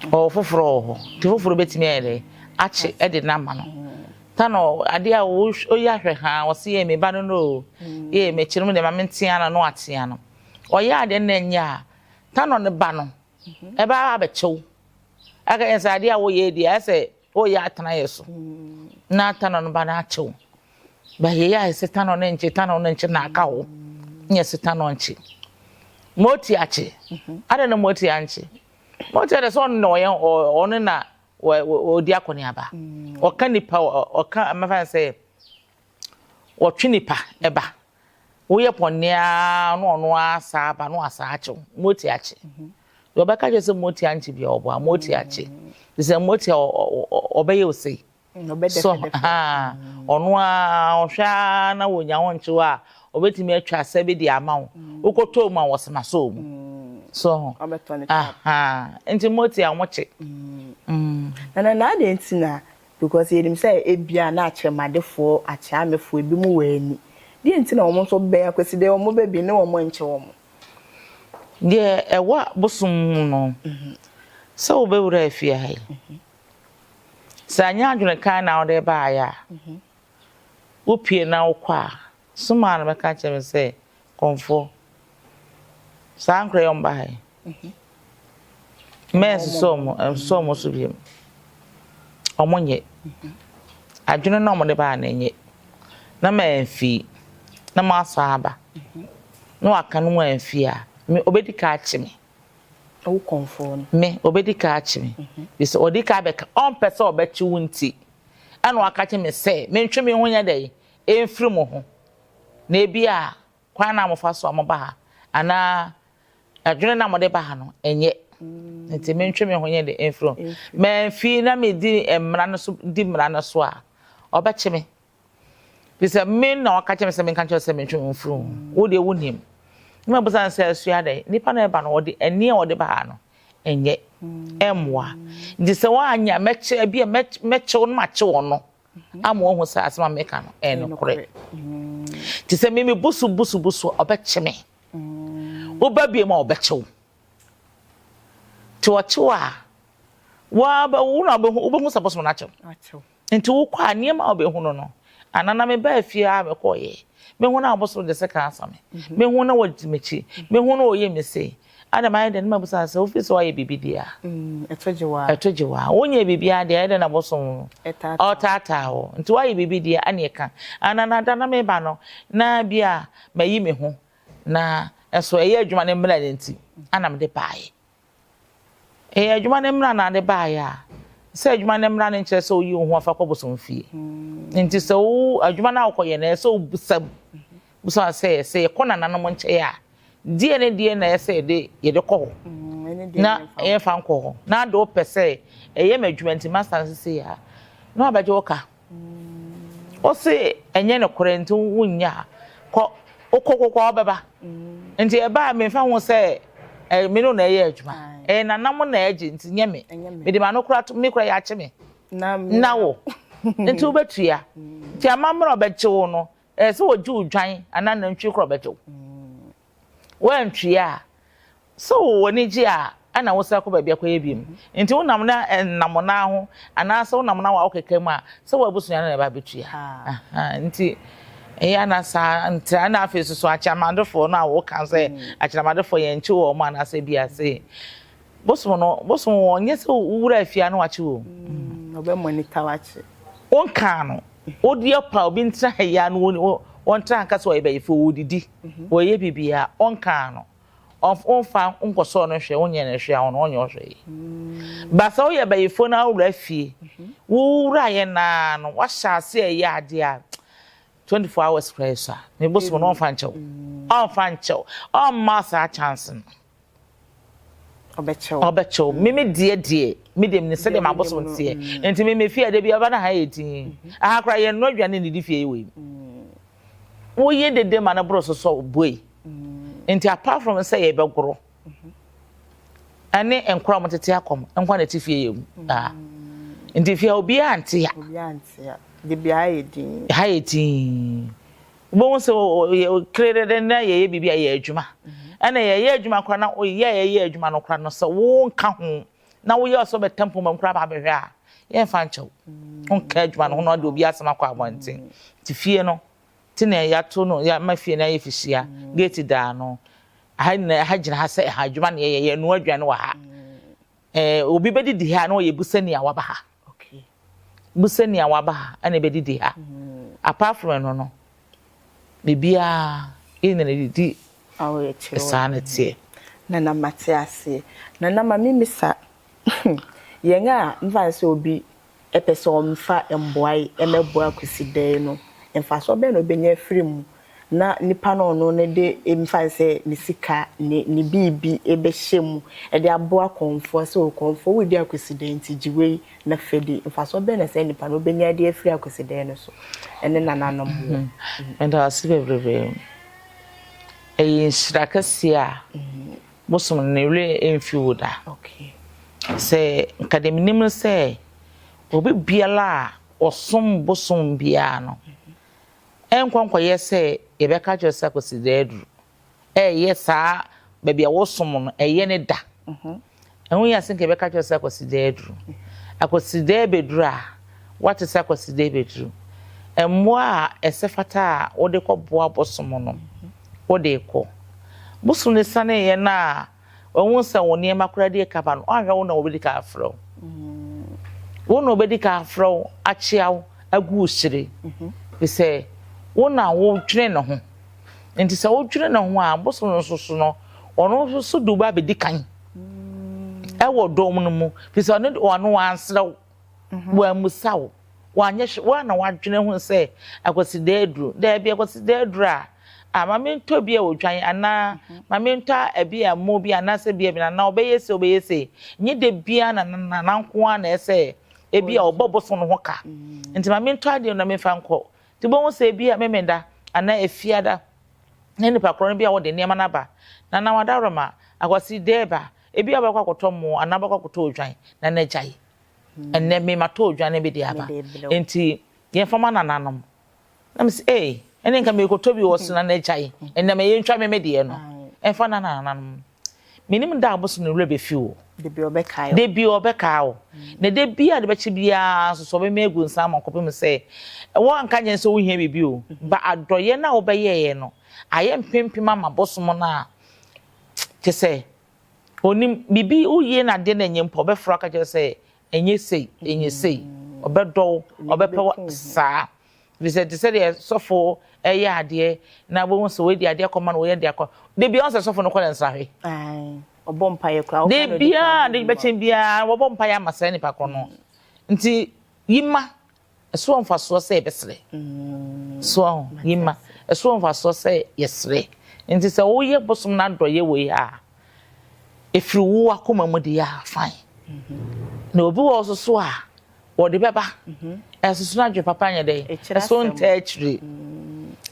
Ɔwɔ foforɔ wɔ hɔ. Nti foforɔ bɛtumi ayɛ dɛ akye ɛde no ama no. Ta no adeɛ a woyɛ ahwɛ haa ɔse yɛ me ba no no o. Yɛ mekye no mu deɛ ma mentea no na watea no. Ɔyɛ adeɛ no na ɛnyɛ a Tanɔ no ba no, ɛbɛba abɛkyɛ wo. Aka yɛn sɛ adeɛ a woyɛ deɛ ayɛ sɛ woyɛ atena yɛ so. Na tanɔ no ba no akyɛ wo. Ba yɛyɛ ayɛ sɛ tanɔ no nkye, tanɔ no nkye na aka hɔ. Nyɛ sɛ tanɔ nkye. Moti akye. Adɛn na moti ankye? Moti adɛ sɛ ɔno na ɔyɛ ɔno na ɔdi akɔneaba. Ɔka nipa ɔka mɛfa sɛ wɔtwe nipa ba. Woyɛ pɔnne ara na ɔno ara saa aba na wasan akye wo. Moti akye. Deɛ ɔbɛka kyerɛ sɛ moti ankye bia ɔboa moti akye. Te sɛ moti a ɔbɛyɛ wo sei. So haa ɔno ara ɔhwɛ ara na wɔnya wo nkye wo a ɔbɛtumi atwa asɛ bi de ama wo. Wokɔtɔ mu a wɔsena sɔɔ mu. So ho. Aha nti moti a wɔkye. Nana na adɛn nti na Because yɛnim sɛ ebia na akyerɛmadefoɔ, akyeamefoɔ, ebinom wɔ ani. Deɛ nti na wɔn nso bɛn Akwasi deɛ wɔn bɛ bi ne wɔn nkyɛ wɔn. Deɛ ɛwɔ abosom mu no, sɛ wobɛwura afie ha yi, sɛ anyɛ adwene kann na wode baeɛ a, wopue na wokɔ a, somaa no bɛka kyerɛ me sɛ, Kɔmfoɔ, saa nkora yi a wɔba ha yi, mɛnsosɔ wɔn, nsosɔ wɔn so bio. Wɔnyɛ. Adwene no a wɔde baa no nyɛ. Na mamfi, na masan aba, na waka no mamfi a, me ɔbɛdi ka akye me. Wo kɔmfoɔ no. Me, ɔbɛdi ka akye me. Bisɛ ɔdi ka abɛka, ɔmpɛ sɛ ɔbɛkye wo nti, ɛna waka kye me sɛ, mentwe me ho nyɛ dɛn, ɛmfiri mo ho. Na ebia kwan no a mofa so a moba ha anaa adwene no a mode ba ha no ɛnyɛ. Nti mentwe me ho nyɛ de mfiri ho. Mamfi na medi mmara no so di mmara no so a, ɔbɛkye me. Fi sɛ me na ɔka kyerɛ me sɛ menka nkyerɛ sɛ mentwe me ho mfiri ho. Wo deɛ wonim. Na mabisa no sɛ asua dɛn? Nipa no ɛba no ɔde ani a ɔde ba ha no ɛnyɛ. Ɛmmoa. Nti sɛ woanyɛ a mɛkye ebia mɛkye wo na makye ɔno. ama wahu sɛ asɛm a meka no ɛyɛ nokorɛ. Nti sɛ me mebu so bu so bu so a, ɔbɛkye me. Woba biom a ɔbɛkye wo. Nti ɔkye wo a, wo na wobɛhu sɛ bosom no akye wo. Nti wokɔ a nneɛma a wobɛhunu no, anaa na mebaa fie a mekɔɔyɛ, mehu na abosom de sekan asa me, mehu na wɔdi m'akyi, mehu na wɔyɛ me sei, Ada mayɛ dɛn? Na mabisa no sɛ, Wofii sɛ woayɛ biribi deɛ a? Ɛto gye wo a. Ɛto gye wo a. Wonyɛɛ biribiara deɛ a, ɛyɛ dɛn na bosom no ɔretaataa wo? Nti woayɛ biribi deɛ a, ɛnneɛ ka. Ana na da na mereba no, na bi a mayi me ho, na nso ɛyɛ adwuma no mmara no nti, ana mede baeɛ. Ɛyɛ adwuma no mmara na ade baeɛ a, sɛ adwuma no mmara no nkyerɛ sɛ woyi wo ho afa kɔ bosom fie. Nti sɛ wo adwuma no a wokɔyɛ no, ɛyɛ sɛ wobisa mu. Bisa sɛ, sɛ yɛkɔ nananom nkyɛn a, deɛ ne deɛ na ɛsɛ yɛde yɛde kɔ hɔ na yɛmfa nkɔ hɔ na ade wopɛ sɛ ɛyɛ ma adwuma nti master no sisi a na wabɛgye wo ka. Wose ɛnyɛ nokorɛ nti wonnya a, kɔ wokɔ kɔkɔ wobɛba. Nti ɛba a memfa ho sɛ me no na ɛyɛ adwuma. Ɛyɛ nanam na ɛgye nti nyɛ me. Mede m'ano kora to me kora yɛakye me. Na wo. Nti wobɛtua. Nti amammerɛ a ɔbɛgye wo no, ɛyɛ sɛ wɔgye wo dwan anaa nantwie kora ɔbɛgye wo. Woantua a, sɛ w'ani gye a, ɛna wosan kɔ baabi akɔyɛ bi mu. Nti wonam na ɛnam nan ho anaasɛ wonam na wawokeka mu a, sɛ w'abusua no na ɛba abɛtua. Nti ɛyɛ ana saa nti ɛna afei soso akyerɛmadefoɔ no a woka sɛ akyerɛmadefoɔ yɛnkye wɔn mu anaasɛ bi ase. Bosom no, bosom wɔn nyɛ sɛ wowura afie a na wakye wɔn. Ɔbɛ monitor wakye. Wonkaa no, wodi apa obi ntena ha yi a no wɔntena ha nka sɛ ɔyɛ bɛyifo, wɔdidi, wɔyɛ biribiara, ɔnkaa no. Ɔmfa nkɔsɔɔ no hwɛ, wonyɛ no hwɛ a ɔno ɔnyɛ ɔhwɛ yi. Ba sɛ woyɛ bɛyifo na wowura fie, wowura yɛ naa no, wahyɛ ase ɛyɛ adeɛ a 24 hours koraa so a, ne bosom no ɔmfa nkyɛw. Ɔmfa nkyɛw. Ɔmma saa chance no. Ɔbɛkyɛw. Ɔbɛkyɛw. Me me deɛ deɛ, me deɛ me sɛdeɛ m'abosom teɛ. Nti me me fie de bi ɔba na ha yɛ din. Aha koraa yɛn no aduane ne di fie wɔ yi. Woyɛ dede ma no boro so so boy. Nti apart from sɛ yɛbɛgoro, ɛne nkora mo tete akɔm, nkwa na ti fie yɛ mu. Ah. Nti fie obiara nte ha. Obiara nte ha. De bi ha yɛ din. Ha yɛ din. Wobɛhu sɛ kere na yɛyɛ biribi a yɛ adwuma. Ɛna yɛyɛ adwuma koraa na yɛ yɛyɛ adwuma no koraa no sɛ wonka ho na woyɛ sɛ wobɛtɛ mpoma mu koraa ba abɛhwɛ a, yɛmfa nkyɛw. Wonka adwuma no ho na ɔde obi asɛm akɔ abɔnten. Nti fie no, ti na yɛato no, yɛama fie no ayɛ fihyia, gate daa no. Ha nyinaa, ha gyina ha sɛ ha adwuma na yɛyɛ, yɛnoa aduane wɔ ha. Obi bɛdidi ha na ɔyɛ busani a waba ha. Busani a waba ha ɛna ɛbɛdidi ha. Apart from ɛno no, biribiara yɛn nyinaa didi saa na teɛ. Nana mate aseɛ. Nana ma mimisa yɛn a mfa sɛ obi ɛpɛ sɛ ɔmfa mboa yi ɛmɛboa Kwasidae no, mfasoɔ bɛn na ɔbɛnya afiri mu na nipa no ɔno ne de mfa sɛ ne sika ne ne biribi ɛbɛhyɛ mu ɛde aboa kɔnfoɔ sɛ ɔkɔnfoɔ wodi Akwasidae nti gye wei na fɛdi, mfasoɔ bɛn na sɛ nipa no ɔbɛnya de afiri Akwasidae no so ɛne nananom wɔ? Meda ase bebrebe. Ɛyɛ nhyira kɛseɛ a bosom no ne werɛ mfi wo da. Sɛ nka deɛ menim no sɛ obi biara a ɔsom bosom biara no, ɛnkɔ nkɔyɛ sɛ yɛbɛka kyerɛ sɛ Akwasidae aduru. Ɛyɛ saa baabi a wɔsom no, ɛyɛ ne da. Ɛho yɛ ase nka yɛbɛka kyerɛ sɛ Akwasidae aduru. Akwasidae bɛduru a, wate sɛ Akwasidae bɛduru. Mmoa a ɛsɛ fata a wode kɔboa bosom no, wode kɔ. Bosom no saneeɛ no a, wahu sɛ wo nneɛma koraa di kaba no, ɔnhwɛ wo na wɔbɛdi ka afrɛ wo. Wo na wɔbɛdi ka afrɛ wo, akyea wo, agu wo hyire. Fi sɛ wo na wodwene ne ho. Nti sɛ wodwene ne ho a, bosom no nso so no, ɔno nso so de wo ba abɛdi kan ɛwɔ dɔm no mu. Fi sɛ ɔno ɔno wansrɛ wo, wammusa wo, wanyɛ hwɛ, wo na wadwene ho sɛ Akwasidae aduru. Daabi, Akwasidae aduru a, a ma mentɔ bi a odwan anaa ma mentɔ abi a mo bi anaasɛ bi a bi anaa ɔbɛyɛ se ɔbɛyɛ se. Nye da biara na nana nko ara na ɛsɛ ebi a ɔbɔ bosom no ho ka. Nti ma mentɔ adeɛ na memfa nkɔ. Nti wobɛhu sɛ ebi a memenda anaa efiada na nipa korɔ no bi a wɔde nneɛma no aba na na wadaworoma Akwasidae ba ebi a wobɛkɔ akɔtɔ mo anaa wobɛkɔ akɔtɔ odwan na n'agyae. Ɛnnɛ me matɔ odwan no bi de aba. Nti yɛmfa ma nananom. Na mese ee ɛne nka merekɔtɔ bi wɔ so na n'agyae. Ɛnnɛ ma yɛntwa me me deɛ no. Ɛmfa na nananom. Menim da a bosom no werɛ bɛfi wo. Da bi ɔbɛkae wo. Da bi ɔbɛkae wo. Na da bi a de bɛkye biara nso so ɔbɛma egu nsa ama kɔpem sɛ wɔanka nyɛ sɛ wohia biribi o. Ba adɔyɛ no a wobɛyɛeɛ no ayɛ mpempem ama bosom no a kyɛ sɛ onim biribi woyie no adeɛ no ɛnyɛ mpo ɔbɛfrɛ aka kyerɛ sɛ ɛnyɛ sei ɛnyɛ sei. Ɔbɛdɔ wo ɔbɛpɛ wo saa. Ɛfiri sɛ te sɛ deɛ sɔfo ɛyɛ adeɛ na wohu sɛ wɔadi adeɛ kɔma no wɔyɛ adeɛ akɔ da biara sɛ sɔfo no kɔ ne nsrahwɛ. Ɔbɔ mpaeɛ koraa. Da biara de bɛkyɛn biara wɔbɔ mpaeɛ ama saa nipa korɔ no. Nti yima ɛso wɔ mfasoɔ sɛ yɛbɛsrɛ. So yi ma. Ɛso wɔ mfasoɔ sɛ yɛsrɛ. Nti sɛ woyɛ bosom no adɔeɛ wei a, ɛfiri wo akoma mu deɛ a, fine. Na obi wɔ hɔ nso so a, wɔde bɛba. Ɛso so no adwene papa nyɛ dɛn? Ɛso ntaa akyire.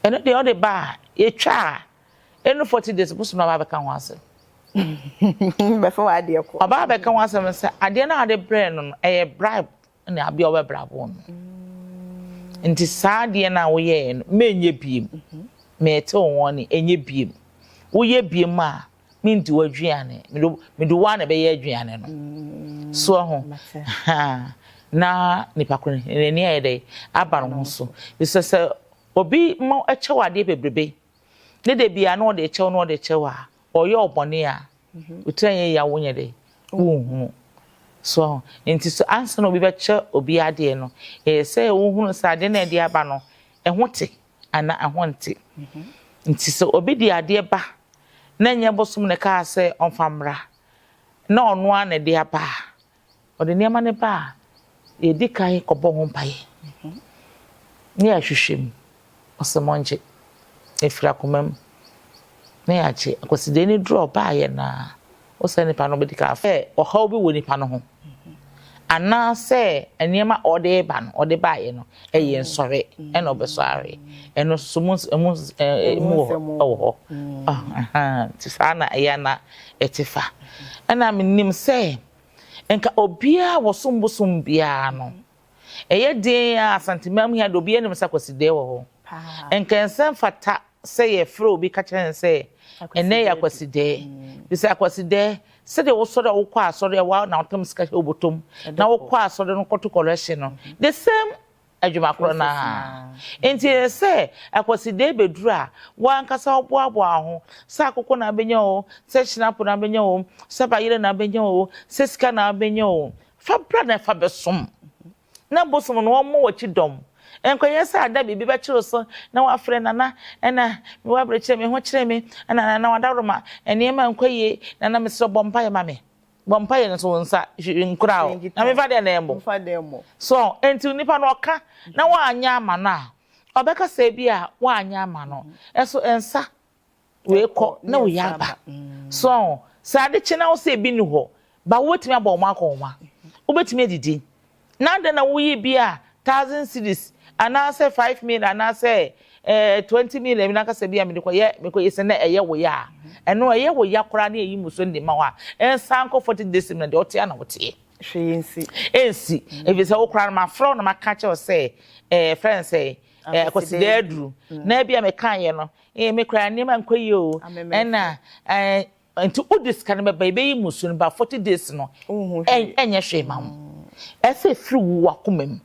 Ɛno deɛ ɔde ba a, yɛtwa a, ɛnu 40 days bosom no aba abɛka ho asɛm. Bɛfa w'adeɛ kɔ. Ɔba abɛka ho asɛm sɛ adeɛ no a wɔde brɛɛ no no, ɛyɛ bribe na abia ɔbɛbrabo no. Nti saa adeɛ no a woyɛɛ no, menyɛ biem. Mete wo ho ne ɛnyɛ biem. Woyɛ biem a, mendi w'aduane. Mede wo ara na ɛbɛyɛ aduane no. So ho. Na nipa ko no, n'ani ayɛ dɛ aba ne ho so. Sɛ sɛ obi ma ɛkyɛ wo adeɛ bebrebe, ne da biara na ɔde kyɛw na ɔde kyɛw a, ɔyɛ ɔbɔne a, wo tiri anyɛ yie a wonyɛ dɛ, wonhunu. So nti so ansa na obi bɛkyɛ obi adeɛ no, ɛyɛ sɛ wohunu sɛ adeɛ no a ɛde aba no, ɛho te anaa ɛho nte. Nti sɛ obi de adeɛ ba na ɛnyɛ bosom na ɛkaa sɛ ɔmfa mmra, na ɔno ara na ɛde aba a, ɔde nneɛma no ba a, yɛdi kan kɔbɔ ho mpaeɛ na yɛahwehwɛ mu. Ɔsɛ mɔngye. Ɛfiri akoma mu na yɛagye. Akwasidee no duru a ɔbaeɛ no a, wo sɛ nipa no bɛdi kan sɛ ɔhaw bi wɔ nipa no ho anaasɛ nneɛma a ɔde reba no ɔde baeɛ no ɛyɛ nsɔre ɛna ɔbɛsɔ ahwɛ. Ɛno nso mu mu mu wɔ ɛwɔ hɔ. Nti saa na ɛyɛ na ɛte fa. Ɛna menim sɛ nka obiara wɔsom bosom biara no, ɛyɛ den a Asanteman mu ha de obiara nim sɛ Akwasidee wɔ hɔ. Nka ɛnsɛ mfata sɛ yɛfrɛ obi ka kyerɛ no sɛ ɛnɛ yɛ Akwasidee. Bisɛ Akwasidee, sɛdeɛ wosɔre a wokɔ asɔre a wa na wotam sika hyɛ wo bɔtɔm na wokɔ asɔre no kɔto collection no, the same adwuma korɔ no ara. Nti ɛyɛ sɛ Akwasidee bɛduru a, woankasa woboaboa ho sɛ akokɔ na abɛnya o, sɛ hyinapo na abɛnya o, sɛ bayerɛ na abɛnya o, sɛ sika na abɛnya o, fa bra na fa bɛsom. Na bosom no wɔmmɔ w'akyi dɔm. Nkɔyɛ sɛ ada biribi bɛkyere so na wafrɛ nana, ɛna mewɔ aberɛkyerɛ me ho kyerɛ me, ɛna nana wadaworoma nneɛma nkɔ yie, nana mesrɛ bɔ mpaeɛ ma me. Bɔ mpaeɛ no so wo nsa nkura o. Na memfa deɛ na ɛmmɔ. So nti nipa no ɔka na woanyɛ ama no a, ɔbɛka sɛ bi a woanyɛ ama no. Ɛso nsa wei kɔ na wei aba. So sɛ ade kye na wo sɛ ebi ni hɔ, ba wobɛtumi abɔ wɔn akɔnhoma. Wobɛtumi adidi. Na adɛn na woyi bi a 1,000 cedis anaasɛ 5 million anaasɛ 20 million bi n'ankasa bi a mede kɔyɛ mekɔyɛ sɛ na ɛyɛ wo ya a, ɛno ɛyɛ wo ya koraa na ɛyi musuo no de ma wo a, ɛnsan nkɔ 40 days mu na deɛ ɔteɛ na woteɛ. Hwee nsi. Ɛnsi. Ɛfiri sɛ wo koraa no mafrɛ wo na maka kyerɛ wo sɛ frɛ no sɛ Kwasidaa aduru. Na ebi a mekaeɛ no, me koraa nneɛma nkɔ yie o. Ɛna nti wode sika no bɛba, yɛbɛyi mmusuo no ba 40 days no, ɛnyɛ hwee ma wo. Ɛsɛ ɛfiri wo wakoma mu.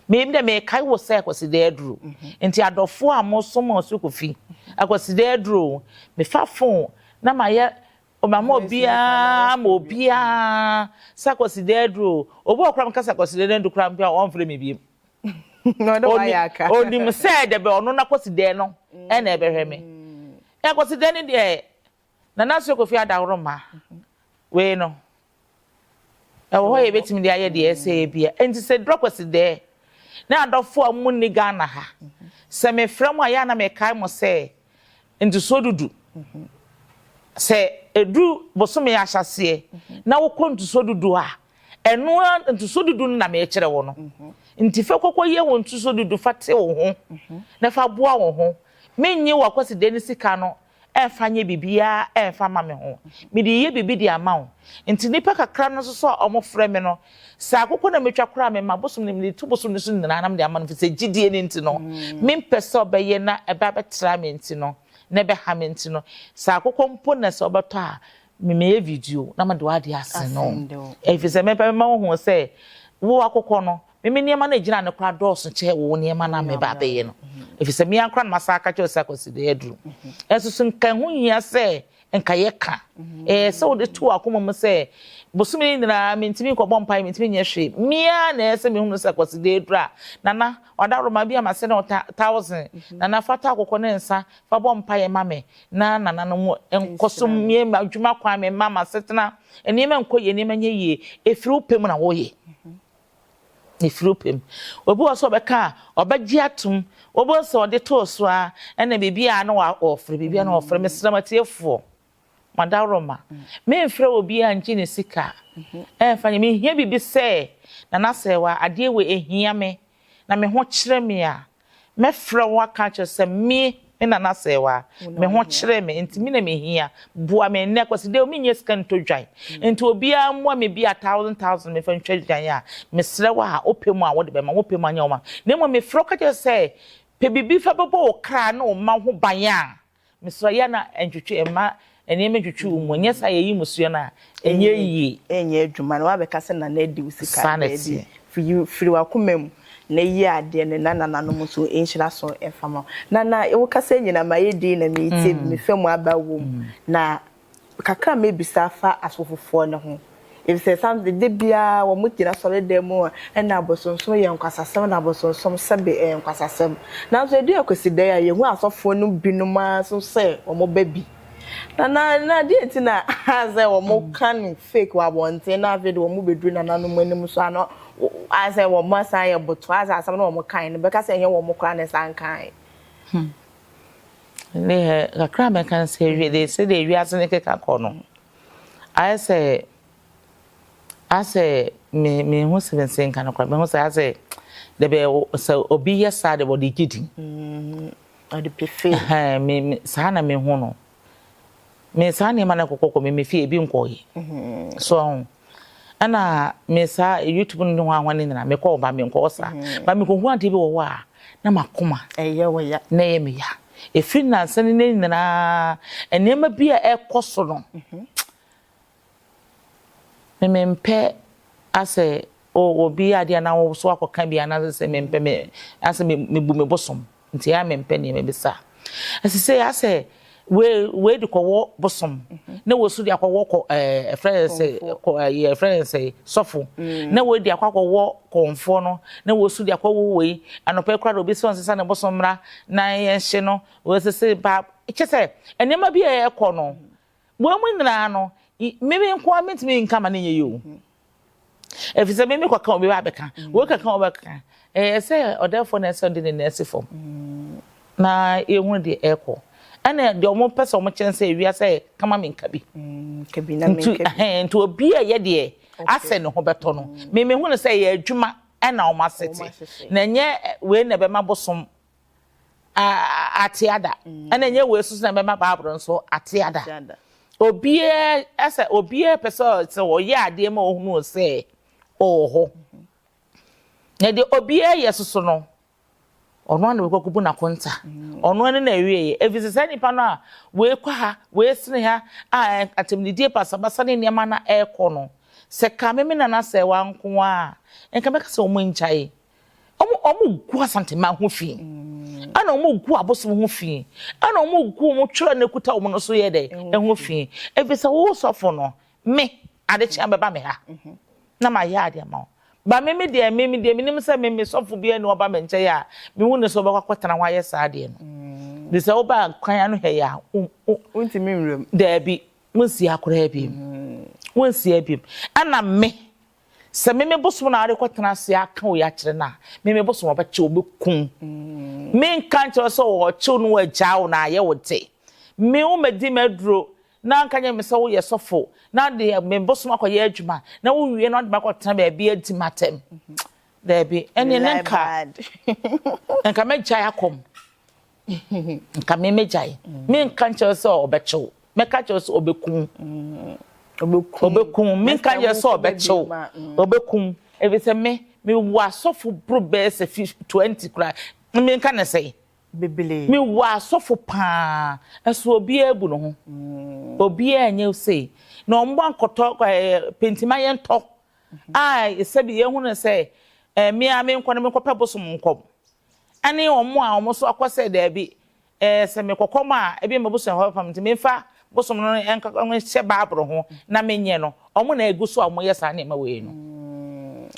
Me dɛ mekae wo sɛ Akwasidaa aduru. Nti adɔfoɔ a mosom Ɔsoro Kofi, Akwasidaa aduru o, mefa phone na mayɛ mama obiara ma obiara sɛ Akwasidaa aduru o. Obi wɔ koraa meka sɛ Akwasidaa aduru koraa mpo a ɔmfrɛ me bio. Onim sɛ dɛbɛ ɔno n'Akwasidaa no ɛna ɛbɛhwɛ me. Akwasidaa no deɛ Nana Asuo Kofi Adaworoma wei no ɛwɔ hɔ yɛ bɛtumi de ayɛ deɛ ɛsɛ yɛ bia. Nti sɛ duru Akwasidɛɛ na adɔfoɔ a mo nni Ghana ha, sɛ mefrɛ mo a yɛ a na mekae mo sɛ ntosoɔ dudu. Sɛ ɛduru bosome ahyɛaseɛ na wokɔ ntosoɔ dudu a, ɛno ara ntosoɔ dudu no na mekyerɛ wo no. Nti fa kɔkɔ yɛ wo ntosoɔ dudu fa te wo ho na fa boa wo ho. Mennye wo Akwasidɛɛ no sika no ɛmfa nyɛ biribiara ɛmfa mma me ho. Mede reyɛ biribi de ama wo. Nti nnipa kakra no nso so a wɔfrɛ me no, sɛ akokɔ na metwa koraa a, mema bosom no, mede to bosom no so nyinaa na mede ama no, ɛfiri sɛ gyidie no nti no, mempɛ sɛ ɔbɛyɛ na ɛbɛ abɛtra me nti no, na ɛbɛha me nti no, sɛ akokɔ mpo na sɛ ɔbɛtɔ a, me meyɛ video na mede w'adeɛ asene wo. Ɛfiri sɛ mepɛ mema wohu sɛ wo akokɔ no, Me me nneɛma no a egyina no koraa dɔɔso kyɛ wo nneɛma no a meba abɛyɛ no. Efisɛ me ara koraa na masan aka kyerɛ wo sɛ Akwaside aduru. Nanso so nka ɛho hia sɛ nka yɛka? Ɛyɛ sɛ wode to w'akoma mu sɛ, bosome yi nyinaa mintumi nkɔbɔ mpae, mintumi nyɛ hwee. Me ara na ɛyɛ sɛ mehunu sɛ Akwaside aduru a, Nana, w'adaworoma bi a masɛne wo thousand, Nana fa tɔ akokɔ ne nsa fa bɔ mpaeɛ ma me na nananom nkɔ so mmue m'adwuma kwan, me mma, m'asetena, nneɛma nkɔ yie, nneɛma nyɛ yie. Efiri wo pɛ mu na woyɛ. Ɛfiri wo pɛ mu. Obi wɔ hɔ sɛ ɔbɛka a, ɔbɛgye atom. Wobɛhu sɛ ɔde too so ara, ɛna biribi a na ɔfrɛ, biribi a na ɔfrɛ. Mesrɛ mo atiefoɔ, mo adaworoma, memfrɛ obiara ngye ne sika ɛmfa nyɛ. Mehia biribi sɛ, Nana Sɛɛwa, adeɛ wei ɛhia me, na me ho kyerɛ me a, Mɛfrɛ wo aka akyerɛ wo sɛ me, me nana Sɛɛwa, me ho kyere me, nti me na mehia. Boa me nnɛ, Kwasida o, mennya sika ntɔ dwan. Nti obiara mmoa me bi a thousand thousand memfa ntwa dwan a, mesrɛ wo a, wopɛ mu a wode bɛma, wopɛ mu a nyɛ wo ma. Na mmom mefrɛ wo ka kyerɛ wo sɛ, pɛ biribi fa bɛbɔ wo kra ne wo mma ho ban a, Mesrɛ yɛ na ɛntwetwe mma nneɛma ntwetwe wo mu ɛnyɛ saa yɛyi mmusua no a ɛnyɛ yie. Ɛnyɛ adwuma na wabɛka sɛ nana adi wo sika Saa na daabi ɛteɛ. firi firi wakoma mu na yi adeɛ no na nananom nso nhyira so mfa ma wo. Nana wo kasa nyina mayɛ dinn na meretie bi me fa mu aba wom na Kakra a mɛbisa afa asɔfofoɔ no ho, efisɛ ɛsiane sɛ da biara wɔgyina asɔredan mu a, ɛna abosonsom yɛ nkwasasɛm na abosonsom sɛbe ɛyɛ nkwasasɛm. Nanso ɛdu Akwasidae a, yɛhu asɔfoɔ no binom ara nso sɛ wɔba bi. Na na na deɛ nti na sɛ wɔka no fake wɔ abɔnten na afei de wɔbɛduru nananom anim nso a na ayɛ sɛ wɔasan ayɛ boto, ayɛ sɛ asɛm no a wɔkae no bɛka sɛ ɛnyɛ wɔn koraa na ɛsan kae. Hmm. Ne kakra a mɛka ne sɛ wie de sɛdeɛ wiase no keka kɔ no ayɛ sɛ asɛ me mehu sɛ me nse nka no koraa mehu sɛ asɛ dɛbɛ sɛ obi yɛ saa de wɔde gye din mm, ɔde pefe me me saa na mehu no Me saa nneɛma no kɔkɔkɔ me me fie ebi nkɔɔye. So ɔho. Ɛna me saa YouTube no ne ho ahoa ne nyinaa mekɔ ba me nkɔɔ saa. Ba me kɔhu adeɛ bi wɔ hɔ a na makoma. Ɛyɛ wɔ ya. Na ɛyɛ me ya. Ɛfiri nansa ne ne nyinaa nneɛma bi a ɛkɔ so no. Me mempɛ asɛ obi yɛ adeɛ na wo so akɔka bi anaasɛ sɛ mempɛ me asɛ mebu me bosom. Nti ɛyɛ a mempɛ nneɛma bi saa. Ɛsɛ sɛ asɛ wei wei de kɔwɔ bosom na wei nso de akɔwɔ kɔ ɛɛ ɛfrɛ yɛ sɛ kɔ ɛɛ ɛfrɛ yɛ sɛ sɔfo na wei de akɔ akɔwɔ kɔnfoɔ no na wei nso de akɔwɔ wei anɔpɛ koraa de obi sɛ ɔnsesa ne bosom mmra na yɛnhye no wei sɛ ba kyɛ sɛ nneɛma bi a ɛkɔ no wɔn mu nyinaa no me me nko ara mentumi nka ma ne nyɛ yie o. Efisɛ me mekɔka obi ba abɛka, wei kɔka obi bɛka. Ɛyɛ sɛ ɔdɛɛfoɔ na ɛsɛ ɔde ne nan si fam na yɛhunu deɛ ɛrekɔ. Ɛna deɛ wɔn pɛ sɛ wɔn kyɛn sɛ ewia sɛ kama me nka bi. Nti ɛhɛn nti obi a ɛyɛ deɛ asɛ ne ho bɛtɔ no. Me mehu no sɛ ɛyɛ adwuma ɛna wɔn asete. Na ɛnyɛ wei na ɛbɛma bosom ate ada ɛna ɛnyɛ wei nso na ɛbɛma Bible nso ate ada. Obiara ɛsɛ obiara pɛ sɛ sɛ ɔyɛ adeɛ ma ɔhunu sɛ ɔwɔ hɔ. Na deɛ obiara yɛ soso no, ɔno ara na bɛkɔ akɔbu n'akonta. Ɔno ara ne na awieɛ. Ɛfiri sɛ saa nipa no a wei kɔ ha, wei sene ha, a atɛmdidie basabasa ne nneɛma no ɛrekɔ no, sɛ ka me me nana sɛ wanko a, nka mɛka sɛ wɔn ngyae. Ɔmo ɔmo gu Asanteman ho fi. Ɛna ɔmo gu abosom ho fi. Ɛna ɔmo gu ɔmo twerɛ no ekuta ɔmo no so yɛ dɛ ɛho fi. Efisɛ wo sɔfo no, me, adekyea bɛba me ha na mayɛ ade ama wo. Ba me me deɛ me me deɛ menim sɛ me me sɔfo biara ni ɔba me nkyɛn a mehu no sɛ ɔbɛkɔ akɔtena hɔ ayɛ saa adeɛ no. De sɛ woba kwan ano ha yi a wo wo. Wontumi nwura mu. Daabi, wonsi ha koraa biom. Wonsi ha biom. Ɛna me Sɛ me me bosom na arekɔtena ase aka wei akyerɛ no a, me me bosom ɔbɛkye wo, ɔbɛku wo. Menka nkyerɛ wo sɛ ɔkye wo na wagyaa wo na ayɛ wo de. Me wo mɛdi m'aduro na nka nyɛ me sɛ woyɛ sɔfo na de me bosom akɔyɛ adwuma na wowie na wode me akɔtena baabi adi m'atɛm. Daabi, ɛnneɛ na nka nka mɛgyae akɔm. Nka me mɛgyae. Menka nkyerɛ wo sɛ ɔbɛkye wo. Mɛka kyerɛ wo sɛ ɔbɛku wo. Ɔbɛku wo. Menka nkyerɛ sɛ ɔbɛkye wo. Ɔbɛku wo. Ɛfiri sɛ me, mewɔ asɔfo boro bɛyɛ sɛ 20 koraa. Menka no sɛn? Mewɔ asɔfo paa. Nso obiara bu ne ho. Obiara nyɛ sei. Na wɔn ankɔtɔ ɛɛ pentima yɛntɔ. A sɛbi yɛhunu sɛ ɛɛ me ara menkɔ na menkɔpɛ bosom nkɔm. Ɛne wɔn a wɔn nso akɔ sɛ daabi, Ɛɛ, sɛ mekɔ kɔm a, ebia m'abusuafo bɛpam nti memfa bosom no nhyɛ Bible ho na menyɛ no. Wɔn na egu so a wɔyɛ saa nneɛma wei no.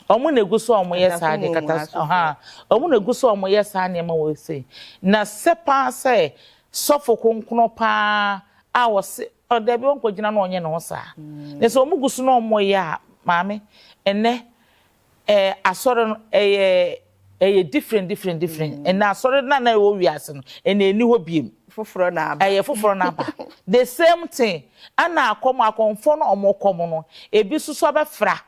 Wɔn na egu so a wɔyɛ saa de kata ha. Wɔn na egu so a wɔyɛ saa nneɛma wei sei. Na sɛ paa sɛ sɔfo kronkron paa a wɔse ɔdabi wɔnkɔgyina na ɔnyɛ ne ho saa. Na sɛ wɔn gu so na wɔyɛ a, maame, ɛnnɛ. Asɔre no ɛyɛ ɛyɛ different different different. Ɛnna asɔre no na ɛwɔ wiase no, ɛnna ɛni hɔ biem. Foforɔ na aba. Ɛyɛ foforɔ na aba. The same thing. Ɛna akɔm akɔmfoɔ no, ɔmo kɔm no, ebi soso abɛfra,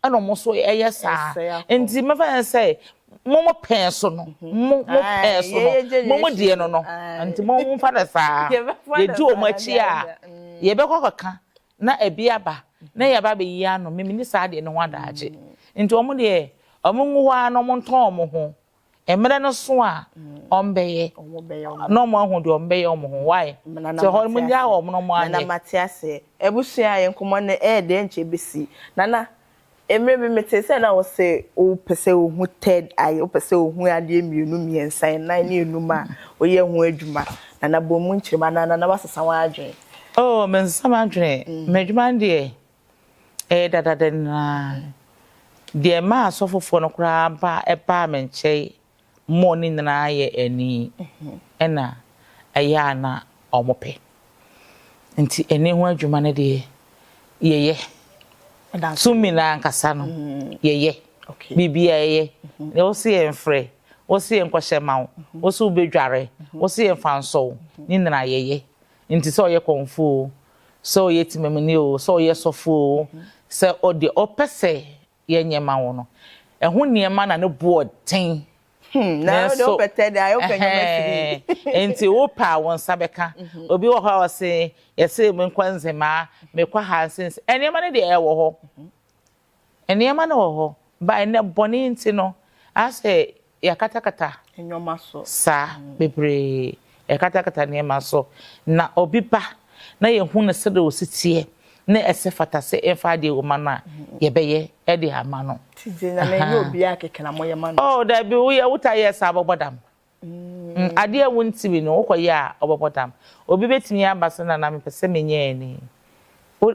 ɛna ɔmo nso ɛyɛ saa. Nti mɛfa yɛn sɛ mo mo pɛn so no, mo mo pɛn so no, mo mo deɛ no, nti mo mo fa no saa. Yɛdi wɔn akyi a, yɛbɛkɔ kɔka na ebi aba na yɛba abɛyi ano. Mimi ni saa deɛ no ho adaagye. Nti wɔn deɛ, wɔn ngu hɔ ara na wɔn ntɔn wɔn ho. Mmerɛ no so a, ɔmbɛyɛ na ɔmo ahu deɛ ɔmbɛyɛ ɔmo ho wae. Nti hɔ mo nya wɔn na ɔmo anyɛ. Nana, mate ase. Ebusua, yɛn nkɔmɔ no ɛyɛ deɛ nkyɛn besi. Nana, mmerɛ bi mete sɛ na wɔsɛ wopɛ sɛ wohu third eye, wopɛ sɛ wohu adeɛ mmienu, mmiɛnsa, nnan ne enum a woyɛ ho adwuma. Nana, bɔ mu nkyerɛmu anaa nana wasesa wɔn adwene? Oh, mensesa m'adwene. M'adwuma deɛ, ɛyɛ dadada nyinaa. Deɛ maa asɔfofoɔ no koraa ba ɛbaa me nkyɛn mmɔɔ ne nyinaa yɛ ani, ɛna ɛyɛ a na ɔmo pɛ. Nti ani ho adwuma no deɛ, yɛyɛ. Tumi na ankasa no, yɛyɛ. Biribi a yɛyɛ. Wo si yɛn frɛ, wo si yɛn nkɔhyɛ ma wo, wo si wobɛdware, wo si yɛn fa nsɔw, ne nyinaa yɛyɛ. Nti sɛ ɔyɛ kɔnfo o, sɛ ɔyɛ timamuni o, sɛ ɔyɛ sɔfo o, sɛ ɔdeɛ ɔpɛ sɛ yɛnyɛ ma wo no, ɛho nneɛma na ne boɔ den. Na wode wopɛ tɛ de ayɛ wopɛ nneɛma firi. Nti wopɛ a, wo nsa bɛka. Obi wɔ hɔ a ɔse yɛse menkɔ Nzemaa, mekɔ ha nsense, nneɛma no deɛ, ɛwɔ hɔ. Nneɛma no wɔ hɔ ba. Ɛnɛ bɔne nti no, asɛ yɛakatakata nneɛma so. Saa bebree yɛkatakata nneɛma so. Na obi ba na yɛhu no sɛdeɛ ɔsi teɛ na ɛsɛ fata sɛ ɛmfa adeɛ wɔ ma no a, yɛbɛyɛ ɛde ama no. Titi na na ɛnyɛ obiara kɛkɛ na moyɛ ma no. Oh, dabi, woyɛ wota yɛ saa, bɔbɔ dam. Adeɛ a wontimi no, wokɔyɛ a, ɔbɛbɔ dam. Obi bɛtumi aba sɛ, "Nana, mepɛ sɛ menyɛ ani."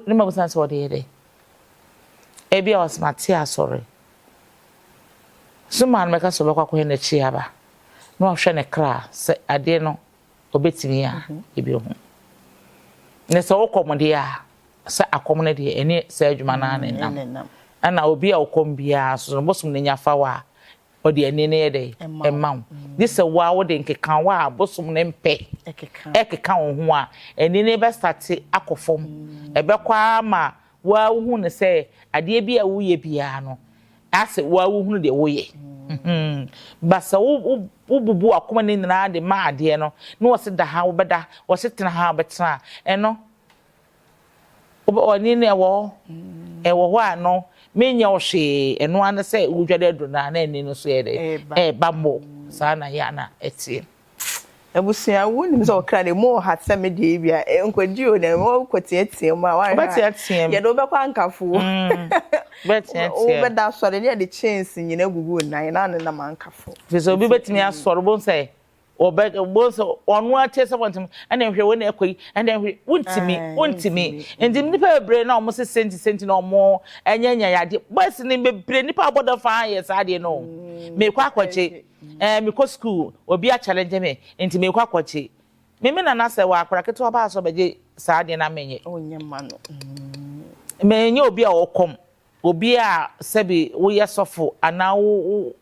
Ne ma busa sɛ ɔde yɛ dɛ. Ebi a ɔsɛ mate asɔre so maa no, bɛka sɛ ɔbɛkɔ akɔyɛ n'akyi aba na wahwɛ ne kra sɛ adeɛ no ɔbɛtumi a ebi ho. Ne sɛ wokɔ mo deɛ a, sɛ akɔm no deɛ, ɛne sɛ adwuma no ara ne nam. Ɛna obi a wokɔm biara so no, bosom no nya fa wo a, ɔde ani no yɛ dɛ ɛma wo. Gye sɛ wo a wode nkeka wo a bosom no mpɛ ɛkeka wo ho a, ani no bɛsate akɔ fam. Ɛbɛkɔ ama woa wohu no sɛ adeɛ bi a woyɛ biara no, asɛ woa wohunu deɛ woyɛ. Ba sɛ wobubu akoma no nyinaa de ma adeɛ no, na wɔse da ha wobɛda, wɔse tena ha wobɛtena, ɛno ɔne no ɛwɔ hɔ, ɛwɔ hɔ a no menyɛ wo hwee. Ɛno ano sɛ wodware aduro no a, na ani no so yɛ dɛ ɛɛba mmɔ saa na yɛ ana ɛteɛ. Abusua, wonim sɛ ɔkra de mu wɔ ha sɛ me deɛ bi a nkɔgye o, na wokɔteatea mu a, wobɛteatea mu. Yɛde wobɛkɔ ankafo. Wobɛteatea. Wobɛda asɔre ne yɛde chains nyina gugu nan na ne nam ankafo. Firi sɛ obi bɛtumi asɔre bo sɛ ɔbɛ bo sɛ ɔno akyɛ sɛ wɔntumi ɛna nhwɛ wɔn na ɛkɔ yi, ɛna nhwɛ wontumi wontumi. Nti nipa bebree na ɔmo sese nti sɛ nti na ɔmo ɛnyɛ nyɛ yadeɛ boys ne bebree. Nipa abɔdɔ fa yɛ saa adeɛ no, mekɔ akɔkye mekɔ school, obi achallenge me nti mekɔ akɔkye. Mimi nana sɛ wɔ akora ketewa baa sɛ ɔbɛgye saa adeɛ na menyɛ. Ɔnyɛ ma no. Menyɛ obi a ɔkɔm obi a sɛbi woyɛ sɔfo anaa wo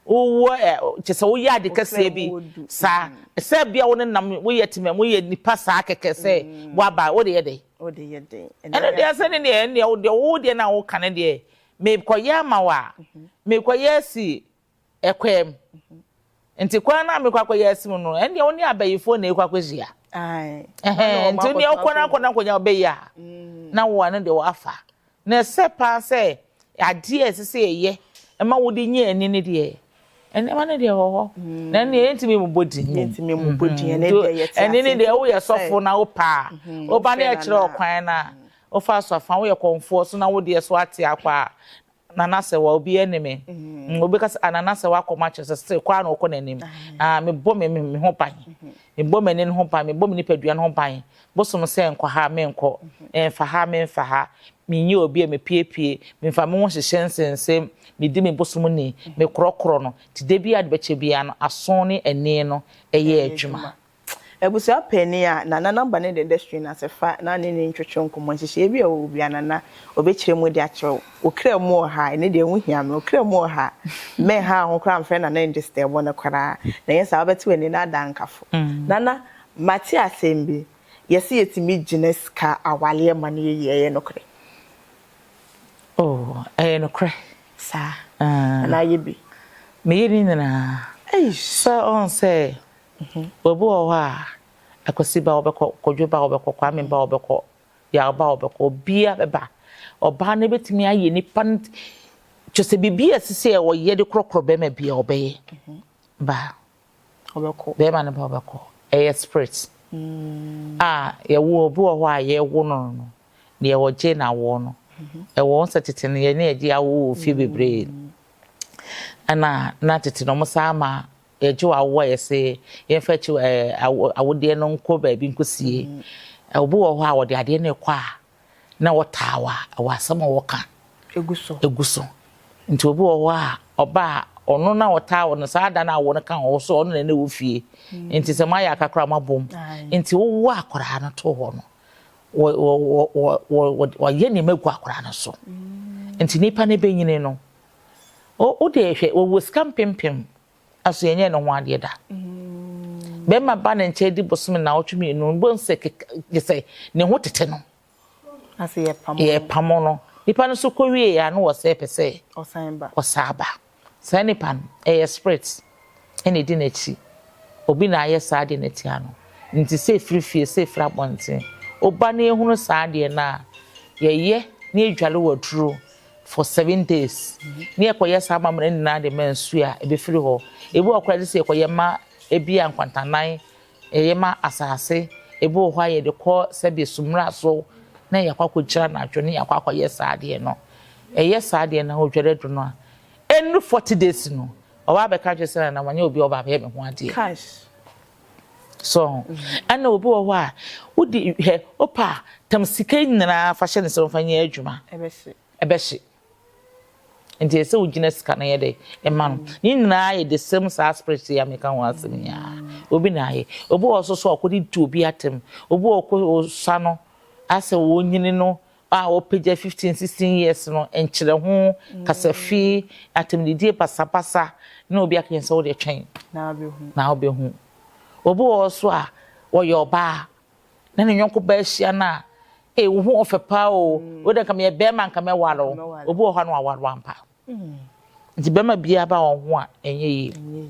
wo ɛ kyɛ sɛ woyɛ ade kɛseɛ bi saa sɛ bia wo ne nam woyɛ tìmɛ woyɛ nipa saa kɛkɛ sɛ waba wode yɛ dɛ. Wode yɛ dɛ. Ɛno deɛ, sɛ ne deɛ, ɛne deɛ wo deɛ na woka ne deɛ, mekɔyɛ ama wo a, mekɔyɛ asi ɛkwaa mu. Nti kwan na mekɔ akɔyɛ asi mu no, ɛne deɛ wo ne abayifoɔ na ɛkɔ akɔhyia. Nti wo deɛ, wokɔ na akɔ na akɔnya ɔbɛyi a na wo ano deɛ wafa na ɛsɛ paa sɛ adeɛ a ɛsɛ sɛ yɛyɛ ɛma wode nye ani ne deɛ, nneɛma no deɛ wɔ hɔ na ɛne yɛntumi mmobɔ din. Yɛntumi mmobɔ din, ɛne deɛ yɛte ɛne ne deɛ, woyɛ sɔfo na wopaa woba ne ɛkyerɛ ɔkwan no a wofa so afa, woyɛ kɔnfoɔ so na wodeɛ so ate akɔ a, nana sɛ wa obi anim obi kasa a, nana sɛ wakɔ ma kyerɛ sɛ sɛ kɔ a na ɔkɔ n'anim ah. Mebɔ me ho ban, mebɔ m'ani no ho ban, mebɔ me nipadua no ho ban. Bosom sɛ nkɔ ha, menkɔ, ɛmfa ha, memfa ha. Menyɛ obi a mepiepie, memfa me ho hyehyɛ nsensɛm. Medi me bosom ni, mekorɔkorɔ no. Nti da bi a de bɛkyɛ biara no, aso ne ani no ɛyɛ adwuma. Abusua panin a Nana number no deda screen no ase fa na ne no ntwetwe nkɔmmɔ. Nhyehyɛeɛ bi a ɛwɔ hɔ biara Nana ɔbɛkyerɛ mu de akyerɛ wo. Wo kra mu wɔ ha a, ɛno deɛ ɛho hia me. Wo kra mu wɔ ha a, mɛnha wo ho koraa mfrɛ Nana ndisturb no koraa. Na ɛnyɛ saa wobɛte w'ani na ada nkafo. Nana, mate asɛm bi, yɛse yɛtumi gyina sika awaleɛ ma no yɛ yie, ɛyɛ nokorɛ? Oh, ɛyɛ nokorɛ. Saa? Anaa yɛ bi? Meyɛ ne nyinaa. Sɛ ɔhu sɛ Obi wɔ hɔ a, Akwasi ba ɔbɛkɔ, Kwadwo ba ɔbɛkɔ, Kwame ba ɔbɛkɔ, Yaw ba ɔbɛkɔ, obiara bɛba. Ɔbaa no bɛtumi ayɛ nipa no, kyerɛ sɛ biribi a ɛsɛ sɛ ɔyɛ de korɔkorɔ bɛrima bi a ɔbɛyɛ. Ba, ɔbɛkɔ. Bɛrima no ba ɔbɛkɔ. Ɛyɛ spirit. A yɛwo obi wɔ hɔ a yɛwo no no, deɛ wɔgye na awoɔ no. Ɛwɔ wɔn sɛ tete no yɛne yɛgye awo wɔ fie bebree. Ɛna na tete no wɔn san ma Yɛgye wo awo a yɛse yɛmfa akyi ɛɛ awo awodeɛ no nkɔ baabi nkɔsie. Mm. Obi wɔ hɔ a wɔde adeɛ no rekɔ a na wɔtaa wo a ɛwɔ asɛm a wɔka. Egu so. Egu so. Nti obi wɔ hɔ a ɔba a ɔno na ɔtaa wo no saa da no awo no ka ho so ɔno na ɛne wɔ fie. Mm. Nti sɛ moayɛ aka koraa moabom. Nti wowɔ akwaraa no to hɔ no wɔ wɔ wɔ wɔ wɔyɛ nneɛma gu akwaraa no so. Mm. Nti nipa no bɛnyini no wo deɛ hwɛ wɔwɔ sika mpempem Nanso yɛnyɛɛ ne ho adeɛ da. Bɛrima ba ne nkyɛn di bosome nnawɔtwe mmienu, wobɛhu sɛ keka gye sɛ ne ho tete no. Ase yɛpamo no. Yɛpamo no. Nipa no nso kɔ wie a na wɔsɛ pɛ sɛ ɔsan ba. Ɔsan ba. Saa nipa no, ɛyɛ spirit ɛna ɛdi n'akyi. Obi na ayɛ saa adeɛ no atia no. Nti sɛ ɛfiri fie, sɛ ɛfiri abɔnten, woba na yɛhunu saa adeɛ no a, yɛyɛ na yɛdwale wɔ aduro for 7 days ne yɛkɔyɛ saa amammerɛ no nyinaa de ma nsuo a ɛbɛfiri hɔ. Ebi wɔ hɔ koraa gye sɛ yɛkɔyɛ ma ebi a nkwantanan, yɛyɛ ma asase, ebi wɔ hɔ a yɛde kɔ sɛbe sumina so na yɛakɔ akɔgyina anadwo ne yɛakɔ akɔyɛ saa adeɛ no. Ɛyɛ saa adeɛ no a odware adu no a, ɛnnu 40 days no, ɔba abɛka akyerɛ sɛ nana manyɛ obi a ɔba abɛyɛ me ho adeɛ. Cash. So ɛna obi wɔ hɔ a wodi hwɛ wopɛ a tam sika nyinaa fa hyɛ ne nsam fa nyɛ adwuma. Ɛbɛhye. Ɛbɛhye. Nti ɛsɛ wogyina sika no yɛ dɛ ɛma no. Ne nyinaa yɛ the same saa spirit yi a meka ho asɛm yi ara. Obi na ayɛ. Obi wɔ hɔ nso so a ɔkɔde di obi atɛm. Obi wɔ hɔ ɔsua no asɛ ɔnyini no a ɔpagya 15, 16 years no nkyerɛho, kasafi, atɛmdidie basabasa na obi aka sɛ wodeɛ twɛn na wobɛhu. Obi wɔ hɔ so a ɔyɛ ɔbaa na ne yɔnko baa hyia no a, ee wo ho ɔfɛ paa o, wo deɛ nka meyɛ bɛrima nka mɛware wo. Obi wɔ hɔ a na waware wo ampa. Nti bɛrima biara ba wɔn ho a ɛnyɛ yie.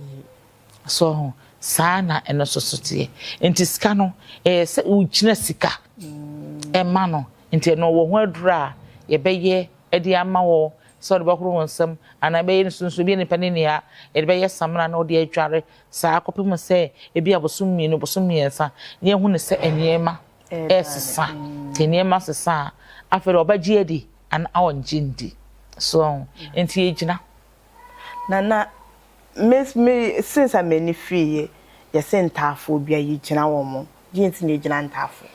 So ho saa na ɛno nso so teɛ. Nti sika no ɛyɛ sɛ wogyina sika ɛma no. Nti ɛno wɔ ho aduru a yɛbɛyɛ de ama wɔ sɛ ɔde bɛhoro wɔn nsam anaa ɛbɛyɛ no sunsun bi nipa ne nea yɛde bɛyɛ samina na ɔde adware saa kɔpem sɛ ebi abosom mmienu bosom mmiɛnsa na yɛhu no sɛ nneɛma ɛresesa. Nti nneɛma sesa a afei de ɔbɛgye adi anaa ɔngye ndi. So nti yɛgyina. Nana, me me since a m'ani firiiɛ, yɛse ntaafoɔ bi a yɛgyina wɔn. Deɛ nti na yɛgyina ntaafoɔ?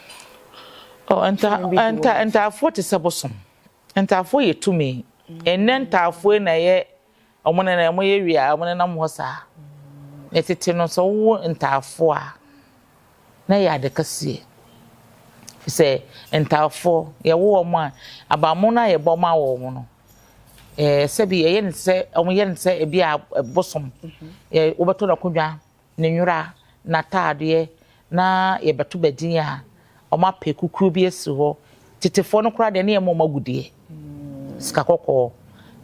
Oh, nta, nta, ntaafoɔ te sɛ bosom. Ntaafoɔ yɛ tumi. Ɛnnɛ ntaafoɔ yi na ɛyɛ wɔn na wɔn yɛ wie a wɔn nenam hɔ saa. Na tete no sɛ wowo ntaafoɔ a, na ɛyɛ ade kɛseɛ. Ɛfiri sɛ ntaafoɔ, yɛwo wɔn a, abammɔ no a yɛbɔ ma wɔn no, ɛɛ sɛbi yɛyɛ no sɛ wɔyɛ no sɛ ebi a bosom. Yɛ wobɛtɔ no akonnwa, ne nwera, n'ataadeɛ, na yɛbɛto badin a, wɔapɛ kukuo bi asi hɔ. Tetefoɔ no koraa deɛ ne yɛma wɔn agudeɛ, sika kɔkɔɔ.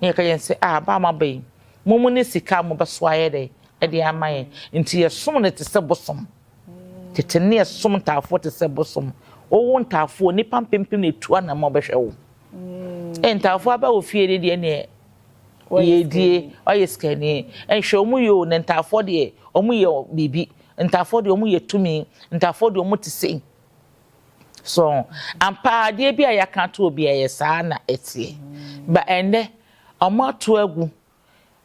Ne yɛka yɛn sɛ, ah, ba a moaba yi, mo mu ne sika a mobɛso ayɛ dɛ de ama yɛn. Nti yɛsom no te sɛ bosom. Tete no yɛsom ntaafoɔ te sɛ bosom. Wowo ntaafoɔ, nnipa mpempem na ɛtu anamɔ bɛhwɛ wo. Ee, ntaafoɔ aba wo fie no deɛ neɛ yɛdie, ɔyɛ sikani. Nhwɛ wɔn yie o, na ntaafoɔ deɛ wɔn yɛ biribi. Ntaafoɔ deɛ wɔn yɛ tumi. Ntaafoɔ deɛ wɔn te sei. So ampa adeɛ bi a yɛaka ato obi a ɛyɛ saa na ɛteɛ. Ba ɛnnɛ wɔn ato agu.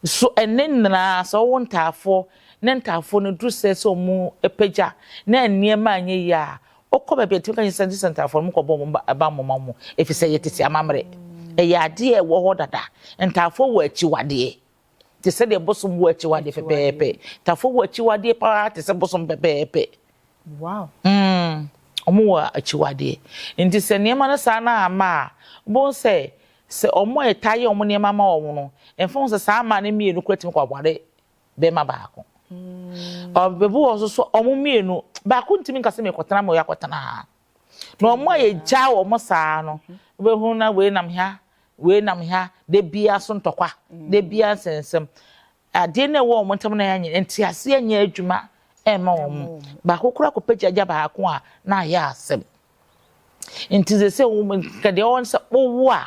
So ɛnnɛ nyinaa sɛ wowo ntaafoɔ na ntaafoɔ no duru sɛ sɛ wɔpagya na nneɛma anyɛ yie a, wokɔ baabi a tumi ka kyerɛ sɛ sɛ ntaafoɔ no mokɔbɔ wɔn bammɔ ma mo ɛfiri sɛ ɛyɛ tete amammerɛ. Ɛyɛ adeɛ a ɛwɔ hɔ dada. Ntaafoɔ wɔ akyiwadeɛ te sɛ deɛ bosom wɔ akyiwadeɛ pɛpɛɛpɛ. Ntaafoɔ wɔ akyiwadeɛ paa te sɛ bosom pɛpɛɛpɛ. Wow. Wɔn wɔ akyiwadeɛ. Nti sɛ nneɛma no saa na ama a, wobɛhu sɛ sɛ wɔn a ɛtaa yɛ wɔn nneɛma ma wɔn no, ɛmfa ho sɛ saa mmaa no mmienu koraa tumi kɔware bɛrima baako. Ɔbɛbu wɔ so so wɔn mmienu baako ntumi nka sɛ mekɔtena ma ɔyɛ akɔtena ha. Na wɔn a yɛgyaa wɔn saa no, wobɛhu na wei nam ha, wei nam ha, da biara so ntɔkwa, da biara nsɛnsɛm. Adeɛ no a ɛwɔ wɔn ntam no yɛ nteaseɛ nyɛ adwuma ɛmma wɔn. Baako koraa kɔpɛ gya baako a na ayɛ asɛm. Nti sɛ sɛ wɔn nka deɛ ɔwɔ sɛ wowo a,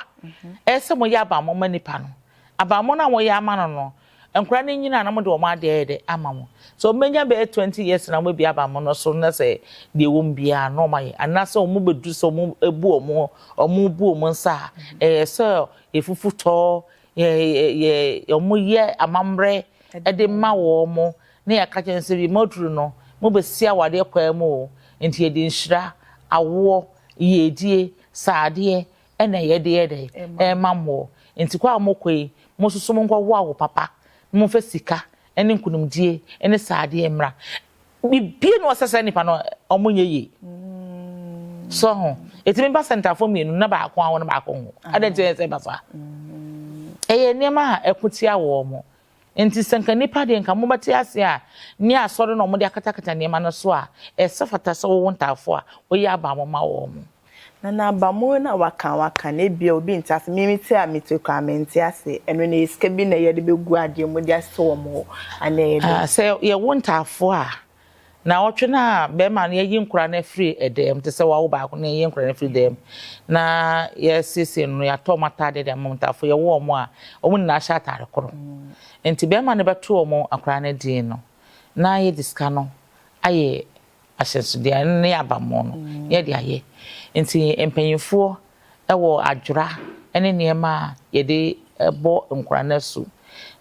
ɛyɛ sɛ moyɛ abammɔ ma nipa no. Abammɔ no a wɔyɛ ama no no, nkwadaa no nyinaa na mode wɔn adeɛ yɛ dɛ ama mo. So wɔbɛnya bɛyɛ 20 years na wɔabie abammɔ no so na sɛ deɛ ɛwɔ mu biara na wɔayɛ. Anaasɛ wɔn bɛdu sɛ wɔn ebu wɔn bu wɔn nsa a, ɛyɛ sɛ efufu tɔ yɛ yɛ wɔn yɛ amammerɛ ɛde ma wɔn na yɛaka kyerɛ sɛ bi mɔduru no mobɛsi awadeɛ kwan mu o, nti yɛde nhyira, awoɔ, yiedie, saadeɛ ɛna yɛde yɛ dɛ ɛma mo. Nti kɔ a mokɔ yi, mo nso so monkɔwo awo papa na momfa sika ɛne nkonimdie ɛne saadeɛ mmra. Bibie na ɔsɛ sɛ nipa no ɔmo nyɛ yie so ho. Ɛtumi ba sɛ ntafoɔ mmienu na baako awo na baako ho adan nti ɛyɛ sɛ ba saa. Ɛyɛ nneɛma a ɛko tia wɔn mo. Nti sɛ nka nipa deɛ nka mobɛte ase a ne asɔre na ɔmode akatakata nneɛma no so a, ɛsɛ fata sɛ wɔwɔ ntaafo a wɔyɛ abammɔ ma wɔn mo. Na na abammɔ no a waka na ebia obi nte ase, mimi te a mete kɔ a mente ase, ɛno na sika bi na yɛde bɛgu adeɛ mu de asɛ wɔn hɔ ana ɛyɛ dɛ? Sɛ yɛwo ntaafo a, na ɔtwe no a bɛrima no yɛyi nkora no afiri ɛdɛm te sɛ wawo baako na yɛyi nkora no afiri dɛm na yɛsiesie no, yɛatɔ ɔmo ataade de ama ntaafo. Yɛwo ɔmo a, ɔmo nyinaa hyɛ ataade koro, nti bɛrima no bɛto ɔmo akora no din no na yɛde sika no ayɛ ahyɛnsodeɛ ne abammɔ no yɛde ayɛ. Nti mpanyinfoɔ ɛwɔ adwora ne nneɛma a yɛde bɔ nkora no so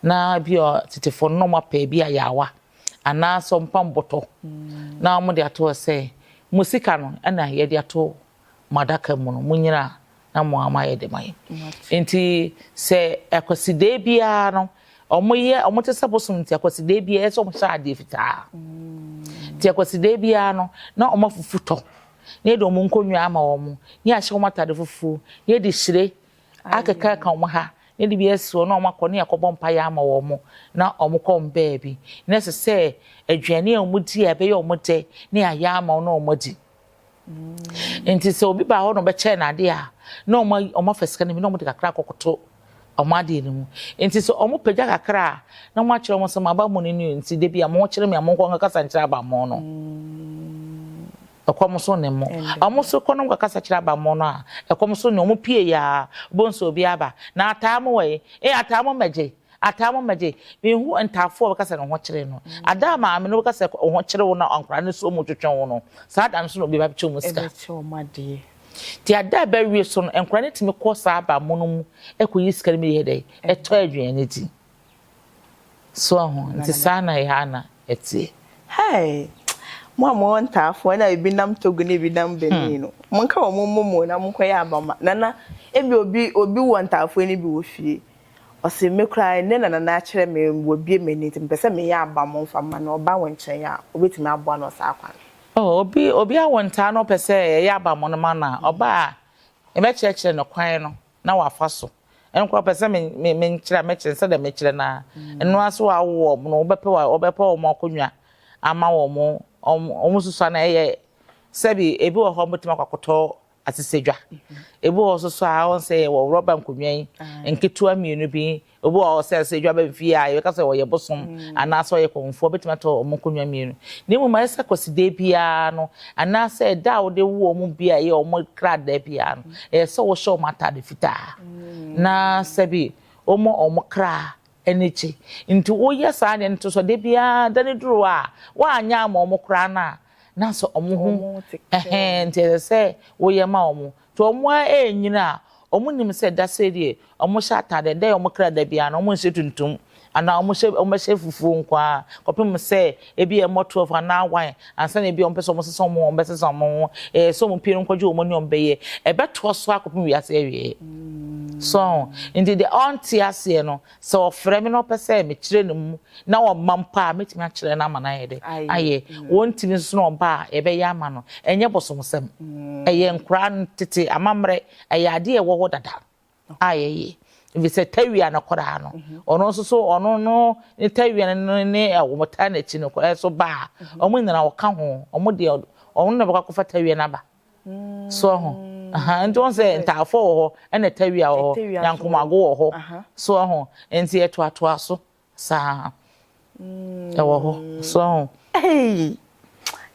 na bi a tetefoɔ no na ɔmo apɛ bi ayaawa anaasɛ ɔmpam bɔtɔ na wɔn de ato hɔ sɛ mo sika no ɛna yɛde ato mo adaka mu no, mo nyina na mo ama yɛ de ma yɛ. Nti sɛ akwasidee biara no ɔmo yɛ ɔmo te sɛ bosom, nti akwasidee biara ɛsɛ ɔmo hyɛ adeɛ fitaa. Nti akwasidee biara no na ɔmo afufu tɔ na yɛde ɔmo nkonnwa ama wɔn na yɛahyɛ wɔn ataade fufuo na yɛde hyire akeka ka wɔn ha na yɛde bi asi hɔ na wɔn akɔ na yɛakɔbɔ mpaeɛ ama wɔn na wɔn kɔ wɔn baabi. Na ɛsɛ sɛ aduane a wɔn di a ɛbɛyɛ wɔn dɛ na yɛayɛ ama wɔn na wɔn adi. Nti sɛ obi ba hɔ na ɔbɛkyɛ n'adeɛ a, na wɔn afa sika no bi na wɔn de kakra akɔkoto wɔn adeɛ no mu. Nti sɛ wɔn pagya kakra a, na wɔn akyerɛ wɔn sɛ mo aba mo no ni, nti de bi a mo ho kyerɛ mi a, mo nkɔ nkakasa nkyerɛ abammɔ no. Ɛkɔm so ne mo ɔmo so kɔ no nkakasa kyerɛ abammɔ no a, ɛkɔm so ne ɔmo pie yaa bonso obi aba na ataa mo wɔ yi ee, ataa mo mɛgye, ataa mo mɛgye. Mehu ntaafoɔ a wɔkasa ne ho kyerɛ no ada maame no wɔkasa ho kyerɛ wo na nkwaraa no so mu twetwe wo no saa da no so na obi ba bɛkyɛ mu sika. Ɛbɛkyɛ wɔn adeɛ. Nti ada a ɛbɛwie so no, nkwaraa no tumi kɔ saa abammɔ no mu ɛkɔyi sika no bi yɛ dɛ ɛtɔ aduane di so ho. Nti saa na ɛha na ɛteɛ. Hey, mo a mowɔ ntaafoɔ na ebi nam Togo na ebi nam Benin no, monka wɔn mmɔ mu na monkɔyɛ abama. Nana, ebi obi wɔ ntaafoɔ no bi wɔ fie, ɔsɛ me koraa ne na nana akyerɛ me wɔ bie m'ani, nti mepɛ sɛ meyɛ abamɔ mfa ma no, ɔba wɔ nkyɛn a, obetumi aboa no saa kwan? Oh, obi awɔ ntaa na ɔpɛ sɛ ɛyɛ abamɔ no ma no a, ɔba a, yɛbɛkyerɛkyerɛ no kwan no na wafa so. Ɛno koraa ɔpɛ sɛ me me menkyerɛ a, mɛkyerɛ sɛdeɛ mekyerɛ no a. Ɛno ara so awo wɔn no, wɔbɛpɛ wɔn akonnwa ama wɔn. Wɔn soso na ɛyɛ sɛbi ebi wɔ hɔ a wɔbɛtumi akɔ akɔtɔ asesedwa. Ebi wɔ hɔ nso so a wɔn sɛ yɛwɔ rɔba nkonnwa yi nketewa mmienu bi. Obi wɔ hɔ sɛ asesedwa bɛ fie a, yɛbɛka sɛ ɔyɛ bosom anaasɛ ɔyɛ kɔnfoɔ, bɛtumi atɔ wɔn nkonnwa mmienu. Na mmom ayɛ sɛ kɔsidee biara no anaasɛ ɛda a wɔde wo wɔn bi a ɛyɛ wɔn kradaa biara no, ɛyɛ sɛ wɔhyɛ wɔn ataade fitaa na sɛbi wɔn kra ani gye. Nti woyɛ saa deɛ no to so de biara da ne duro a woanyɛ ama wɔn koraa no a, na sɛ wɔn ho Wɔn te ɛhɛn. Nti ɛsɛ sɛ woyɛ ma wɔn nti wɔn a ɛnyini a, wɔn nim sɛ da sɛ deɛ wɔn hyɛ ataade da yɛ wɔn kra da biara no, wɔn nhyɛ tuntum. Anaa wɔhyɛ wɔbɛhyɛ fufuo nko ara kɔpem sɛ ebi a ɛmmɔ 12 anaa 1 ansa na ebi a wɔpɛ sɛ wɔsesa wɔn ho wɔbɛsesa wɔn ho. Ɛyɛ sɛ wɔpue no nkɔgye wɔn ani wɔbɛyɛ. Ɛbɛtoa so akɔpem wiase awieɛ. So nti deɛ ɔnte aseɛ no sɛ ɔfrɛ me na ɔpɛ sɛ mekyerɛ no mu na ɔma mpo a mɛtumi akyerɛ no ama no ayɛ dɛ ayɛ. Wɔntumi nso na ɔba a yɛbɛyɛ ama no. Ɛnyɛ bosomsɛm. Ɛyɛ nkoraa tete amammerɛ. Ɛyɛ adeɛ a ɛwɔ hɔ dada. a yɛyɛ efisɛ tawia no koraa no mhm. ɔno nso so ɔno no ne tawia no ne wɔn taa n'akyi no koraa so ba a mhm. wɔn nyinaa wɔka ho wɔn deɛ ɔno na bɛkɔ akɔfa tawia no aba mm. so ho nti wɔn sɛ ntaafo wɔ hɔ ɛna tawia wɔ hɔ nyankomago wɔ hɔ so ho nti ɛtoatoa so Saa. Ɛwɔ hɔ. So ahu? Ei!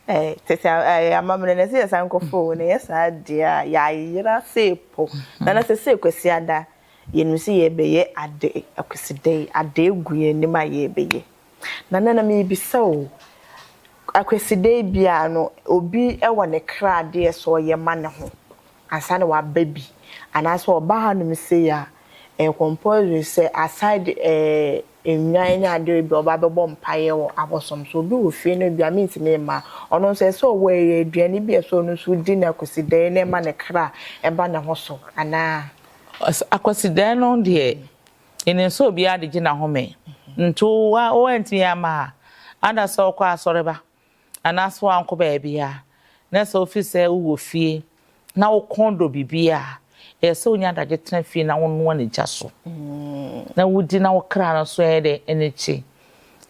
Eh, tete eh, amammerɛ na ɛsɛ yɛsan kɔfa o, na ɛyɛ saa deɛ a, yɛayera sei po. Na na sɛ sei Kwasiada, yɛnim sɛ yɛrebɛyɛ ade, Akwasida yi, ade gu yɛn anim a yɛrebɛyɛ. Na na na merebisa o, Akwasida yi biara no, obi wɔ ne kra adeɛ sɛ ɔyɛ ma ne ho ansa na waba bi, anaasɛ ɔba hanom sei a, Ɛyɛ compulsory sɛ aside eh nnwan ne adeɛ ebi a ɔba bɛbɔ mpaeɛ wɔ abosom so. Obi wɔ fie no ebi a mentumi mma. Ɔno nso ɛsɛ ɔwɔ ɛyɛ aduane bi a ɛsɛ ɔno nso di no akwasidɛɛ na ɛma ne kra ɛba ne ho so anaa? Akwasidɛɛ no deɛ yɛnim sɛ obiara de gye n'ahome nti wo woantumi amma a ada sɛ wokɔ asɔre ba anaasɛ woankɔ baabi a, na sɛ wofi sɛ wowɔ fie na wo kɔn dɔ biribi a, ɛyɛ sɛ wonya adagye tena fie na wonoa no gya so na wodi na wo kra no nso yɛ dɛ ani gye.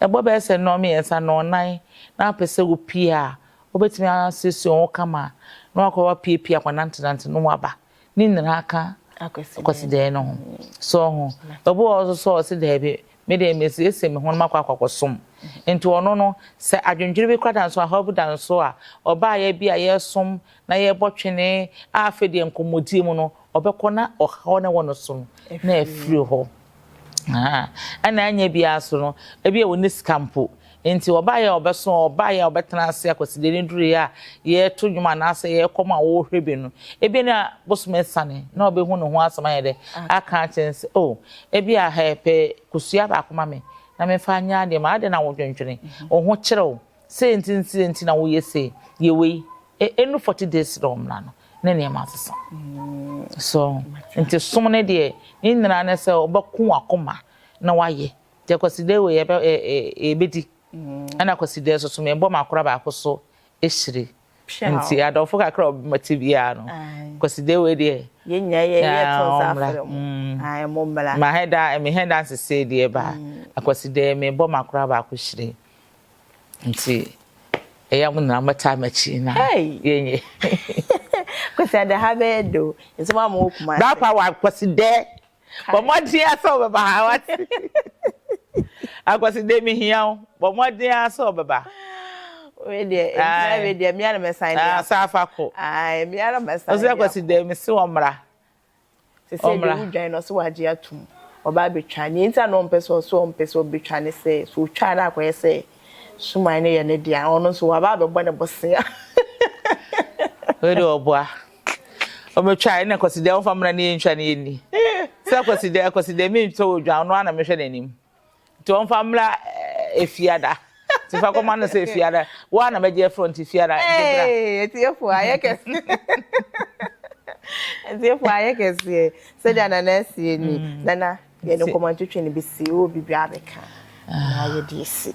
Ɛbɔ bɛyɛ sɛ nnɔnmiɛnsa, nnɔnnan na wopɛ sɛ wopue a, wobɛtumi asiesie wo ho kama na wakɔ wapiapia akɔnantenante na woaba. Ne nyinaa ka akwasidɛɛ no ho. So ho. Obi wɔ hɔ nso sɛ ɔse daabi, Me deɛ mesiesie me ho na makɔ akɔsom. Nti ɔno no, sɛ adwendwene bi koraa da nso, ahaw bi da nso a, ɔbaeɛ bi a yɛresom na yɛrebɔ twene a afei deɛ nkɔmmɔdie mu no, ɔbɛkɔ na ɔhaw no ɛwɔ no so no na afiri hɔ. Ɛna anyɛ biara so no, ebi a wɔnni sika mpo. Nti ɔbaeɛ a ɔbɛso, ɔbaeɛ a ɔbɛtena ase akɔsi deɛ ne duruiɛ a yɛreto nnwom anaasɛ yɛrekɔm a wɔrehwɛ bi no, ebi na bosom asiane na ɔbɛhu ne ho asɛm ayɛ dɛ aka akyerɛ no sɛ, oh, ebi a hɛ pɛ kosua baako ma me na memfa nyɛ adeɛ ma adɛn na wodwendwene wo ho kyerɛ wo sei nti ne sei nti na woyɛ sei, yɛ wei. Ɛnnu 40 days na ɔmmra no na nneɛma asesa. So nti som no deɛ ne nyinaa ne sɛ wobɛko w'akoma na woayɛ. Nti Akwasidae wei yɛbɛ ɛ ɛ yɛbɛdi. Ɛna Akwasidae nso so mebɔ m'akora baako so hyire. Nti adɔfo kakra a wɔbɛte biara no, Akwasidae wei deɛ. Yɛn nyinaa yɛ yɛto nsa afrɛ mo. Ae mo mmra. Mahɛ da mehɛ da nsesee deɛ ba Akwasidae mebɔ m'akora baako hyire. Nti ɛyɛ a mo nyinaa mobɛtaa m'akyi na yɛnyɛ. Kwasiada ha bɛyɛ dɛ o. Nti mo a mowɔ Kumasi. Bra pa wɔ Akwasidae. Bɔ mmɔden ara sɛ wobɛba ha wate. Akwasi de mehia wo. Bɔ mmɔden ara sɛ wobɛba. Wei deɛ, ntina wei deɛ, mmea na mɛsan de akɔ. Saa fa kɔ. Ae, mmea na mɛsan de akɔ. Ɔsɛ Akwasi de mese wɔmmra. Sɛ sɛ deɛ wodwan no ɔsɛ wagye atum. Ɔba abɛtwa. Nea nti a na ɔmpɛ sɛ ɔsɛ ɔmpɛ sɛ ɔbɛtwa ne sɛ, sɛ ɔtwa a na akɔyɛ sɛ Suman no yɛ ne dea, ɔno nso waba abɛbɔ ne bosea. Wei deɛ ɔboa. Ɔmɛtwa ɛna Kwasi deɛ ɔmfa mmra ne yɛntwa ne yɛnni. Sɛ Kwasi deɛ Kwasi deɛ mentwa wɔ dwan ɔno ara na mehwɛ n'anim. Nti ɔmfa mmra efiada. Nti fa kɔma no sɛ efiada. Wo ara na mɛgye afiri hɔ nti fiada nti bra. Ee atiefo ayɛ kɛse. Atiefo ayɛ kɛseɛ. Sɛdeɛ Nana asie ni. Nana. Yɛde nkɔmmɔ ntwetwe no bɛsi, wowɔ biribi a bɛka na yɛde asi.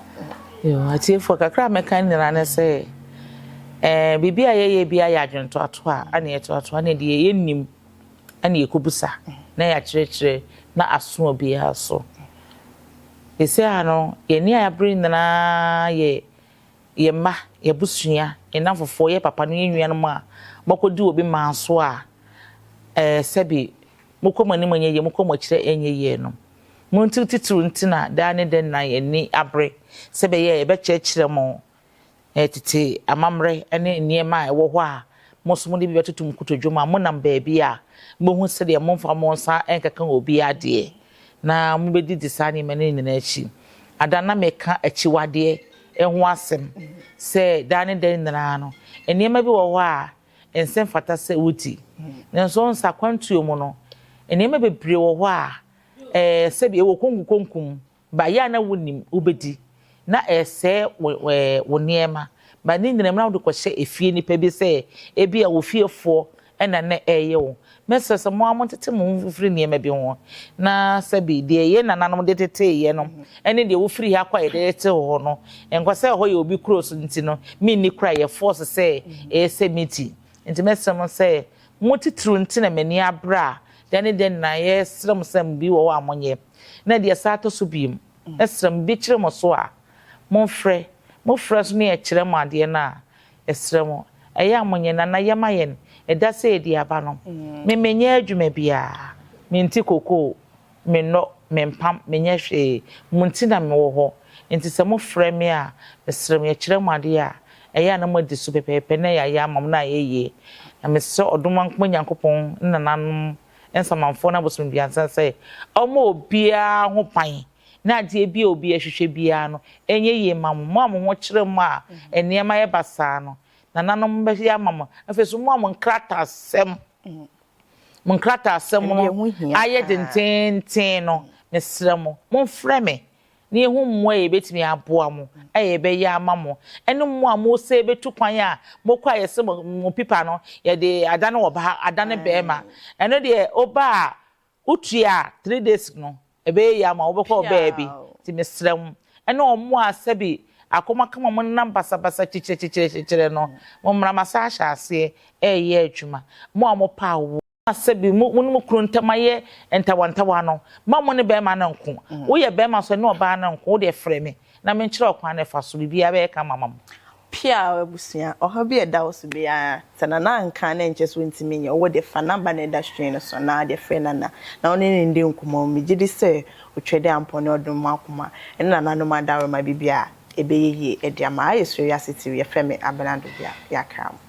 Yo, atiefoɔ, kakra a mɛka nyinaa ne sɛ, eh, biribi a yɛyɛ biara yɛ adwentoatoa a, ɛna yɛtoatoa ne deɛ yɛnnim ɛna yɛkɔbisa na yɛakyerɛkyerɛ na aso obiara so. Ɛsɛ a no, yɛn ani a yɛabere nyinaa yɛ yɛn mma, yɛn abusua, yɛn nnamfofoɔ, yɛn papa no, yɛn nuanom a wɔakɔdi obi man so a, eh, sɛbi Mokɔ mo anim ɛnyɛ yie, mokɔ mo akyiri ɛnyɛ yie no, mo nti titiriw nti na daa ne da nyinaa yɛn ani abere sɛ ɛbɛyɛ a yɛbɛkyerɛkyerɛ mo tete amammerɛ ne nneɛma a ɛwɔ hɔ a mo nso mode bi bɛtoto mo kotodwe mu a monam baabi a mobɛhu sɛdeɛ momfa mo nsa nkeka obi adeɛ na mobɛdidi saa nneɛma no nyinaa akyi. Ada na meka akyiwadeɛ ho asɛm sɛ daa ne da nyinaa no nneɛma bi wɔ hɔ a ɛnsɛ mfata sɛ wodi. Nanso wohu sɛ akwantuo mu no, nneɛma bebree wɔ hɔ a, ɛɛ sɛbi ɛwɔ konku konku mu. Ba yɛ a na wonim wobɛdi na ɛresɛe wo ɛɛ wo nneɛma. Ba ne nyinaa mu na wode kɔhyɛ efie nipa bi sɛ ebi a wo fiefoɔ na na ɛreyɛ wo. Mɛsrɛ sɛ mo ara montete mo ho mfiri nneɛma bi ho na sɛbi deɛ yɛn nananom de tetee yɛn no ne deɛ wofiri ha kɔ a yɛde tete wo hɔ no, nkɔ sɛ ɛhɔ yɛ obi kuro so nti no menni koro a yɛ force sɛ ɛyɛ sɛ meti. Nti mɛsrɛ mo sɛ mo titiriw nti na m'ani abere a dɛn ne dɛn nyinaa yɛsrɛ mo sɛ bi wɔ hɔ a monyɛ. Na deɛ ɛsan tɔ so bio, mɛsrɛ mo bi kyere mo so a momfrɛ. Mofrɛ nso na yɛkyerɛ mo adeɛ no a, yɛsrɛ mo, ɛyɛ a monyɛ na na yɛma yɛn ɛda sɛ yɛdi aba no. Me menyɛ adwuma biara, mente kokoo, mennɔ, mempam, menyɛ hwee, mo nti na mewɔ hɔ. Nti sɛ mofrɛ me a, mesrɛ mo, yɛkyerɛ mo adeɛ a, ɛyɛ a na moadi so pɛpɛɛpɛ na yɛayɛ ama mo na ayɛ yie. Na mesrɛ Ɔdomankoma Nyankopɔn ne nananom nsamanfoɔ ne abosomduansa sɛ ɔmmɔ obiara ho ban na adeɛ bi a obi hwehwɛ biara no, ɛnyɛ yie mma mo. Mo a mo ho kyere mo a nneɛma yɛ basaa no, nananom bɛyɛ ama mo. Afei nso, mo a mo nkrataasɛm, mo nkrataasɛm no ayɛ denteenten no, mesrɛ mo, momfrɛ me na yɛhu mmoa a yɛbɛtumi aboa mo a yɛbɛyɛ ama mo, ɛne mo a mosɛ bɛtu kwan a mokɔ a yɛsɛ mo pipa no, yɛde adane ɔbaa, adane bɛrima. Ɛno deɛ, woba a, wotua a, 3 days no, ɛbɛyɛ yie ama wo, wobɛkɔ ɔbaa bi. Nti mesrɛ mo, ɛne ɔmo a sɛbi akɔmakama mo nam basabasa kyekyerɛ no, mo mmara masa ahyɛ aseɛ ɛɛyɛ adwuma. Mo a mopɛ awo, sɛbi mo ne mo kunu ntam ayɛ ntawantawa no, ma mo ne bɛrima no nko. Woyɛ bɛrima so ne ɔbaa no nko, wo deɛ frɛ me na menkyerɛ ɔkwan no ɛfa so, biribiara bɛyɛ kama ma mo. Pia abusua, ɔhaw bi a ɛda wo so biara, sɛ Nana anka na nkyɛ sɛ wontumi nyɛ, wowɔ de fa number na ɛda screen no so na de frɛ Nana na wo ne no ndi nkɔmmɔ. Megye di sɛ otwa dɛ ampɔ ne ɔdom mu akoma ɛne nananom adaworoma biribi a ɛbɛyɛ yie ɛde ama. Ayɛ so Wiase TV, yɛfrɛ me Abena Dobea, yɛakra mo.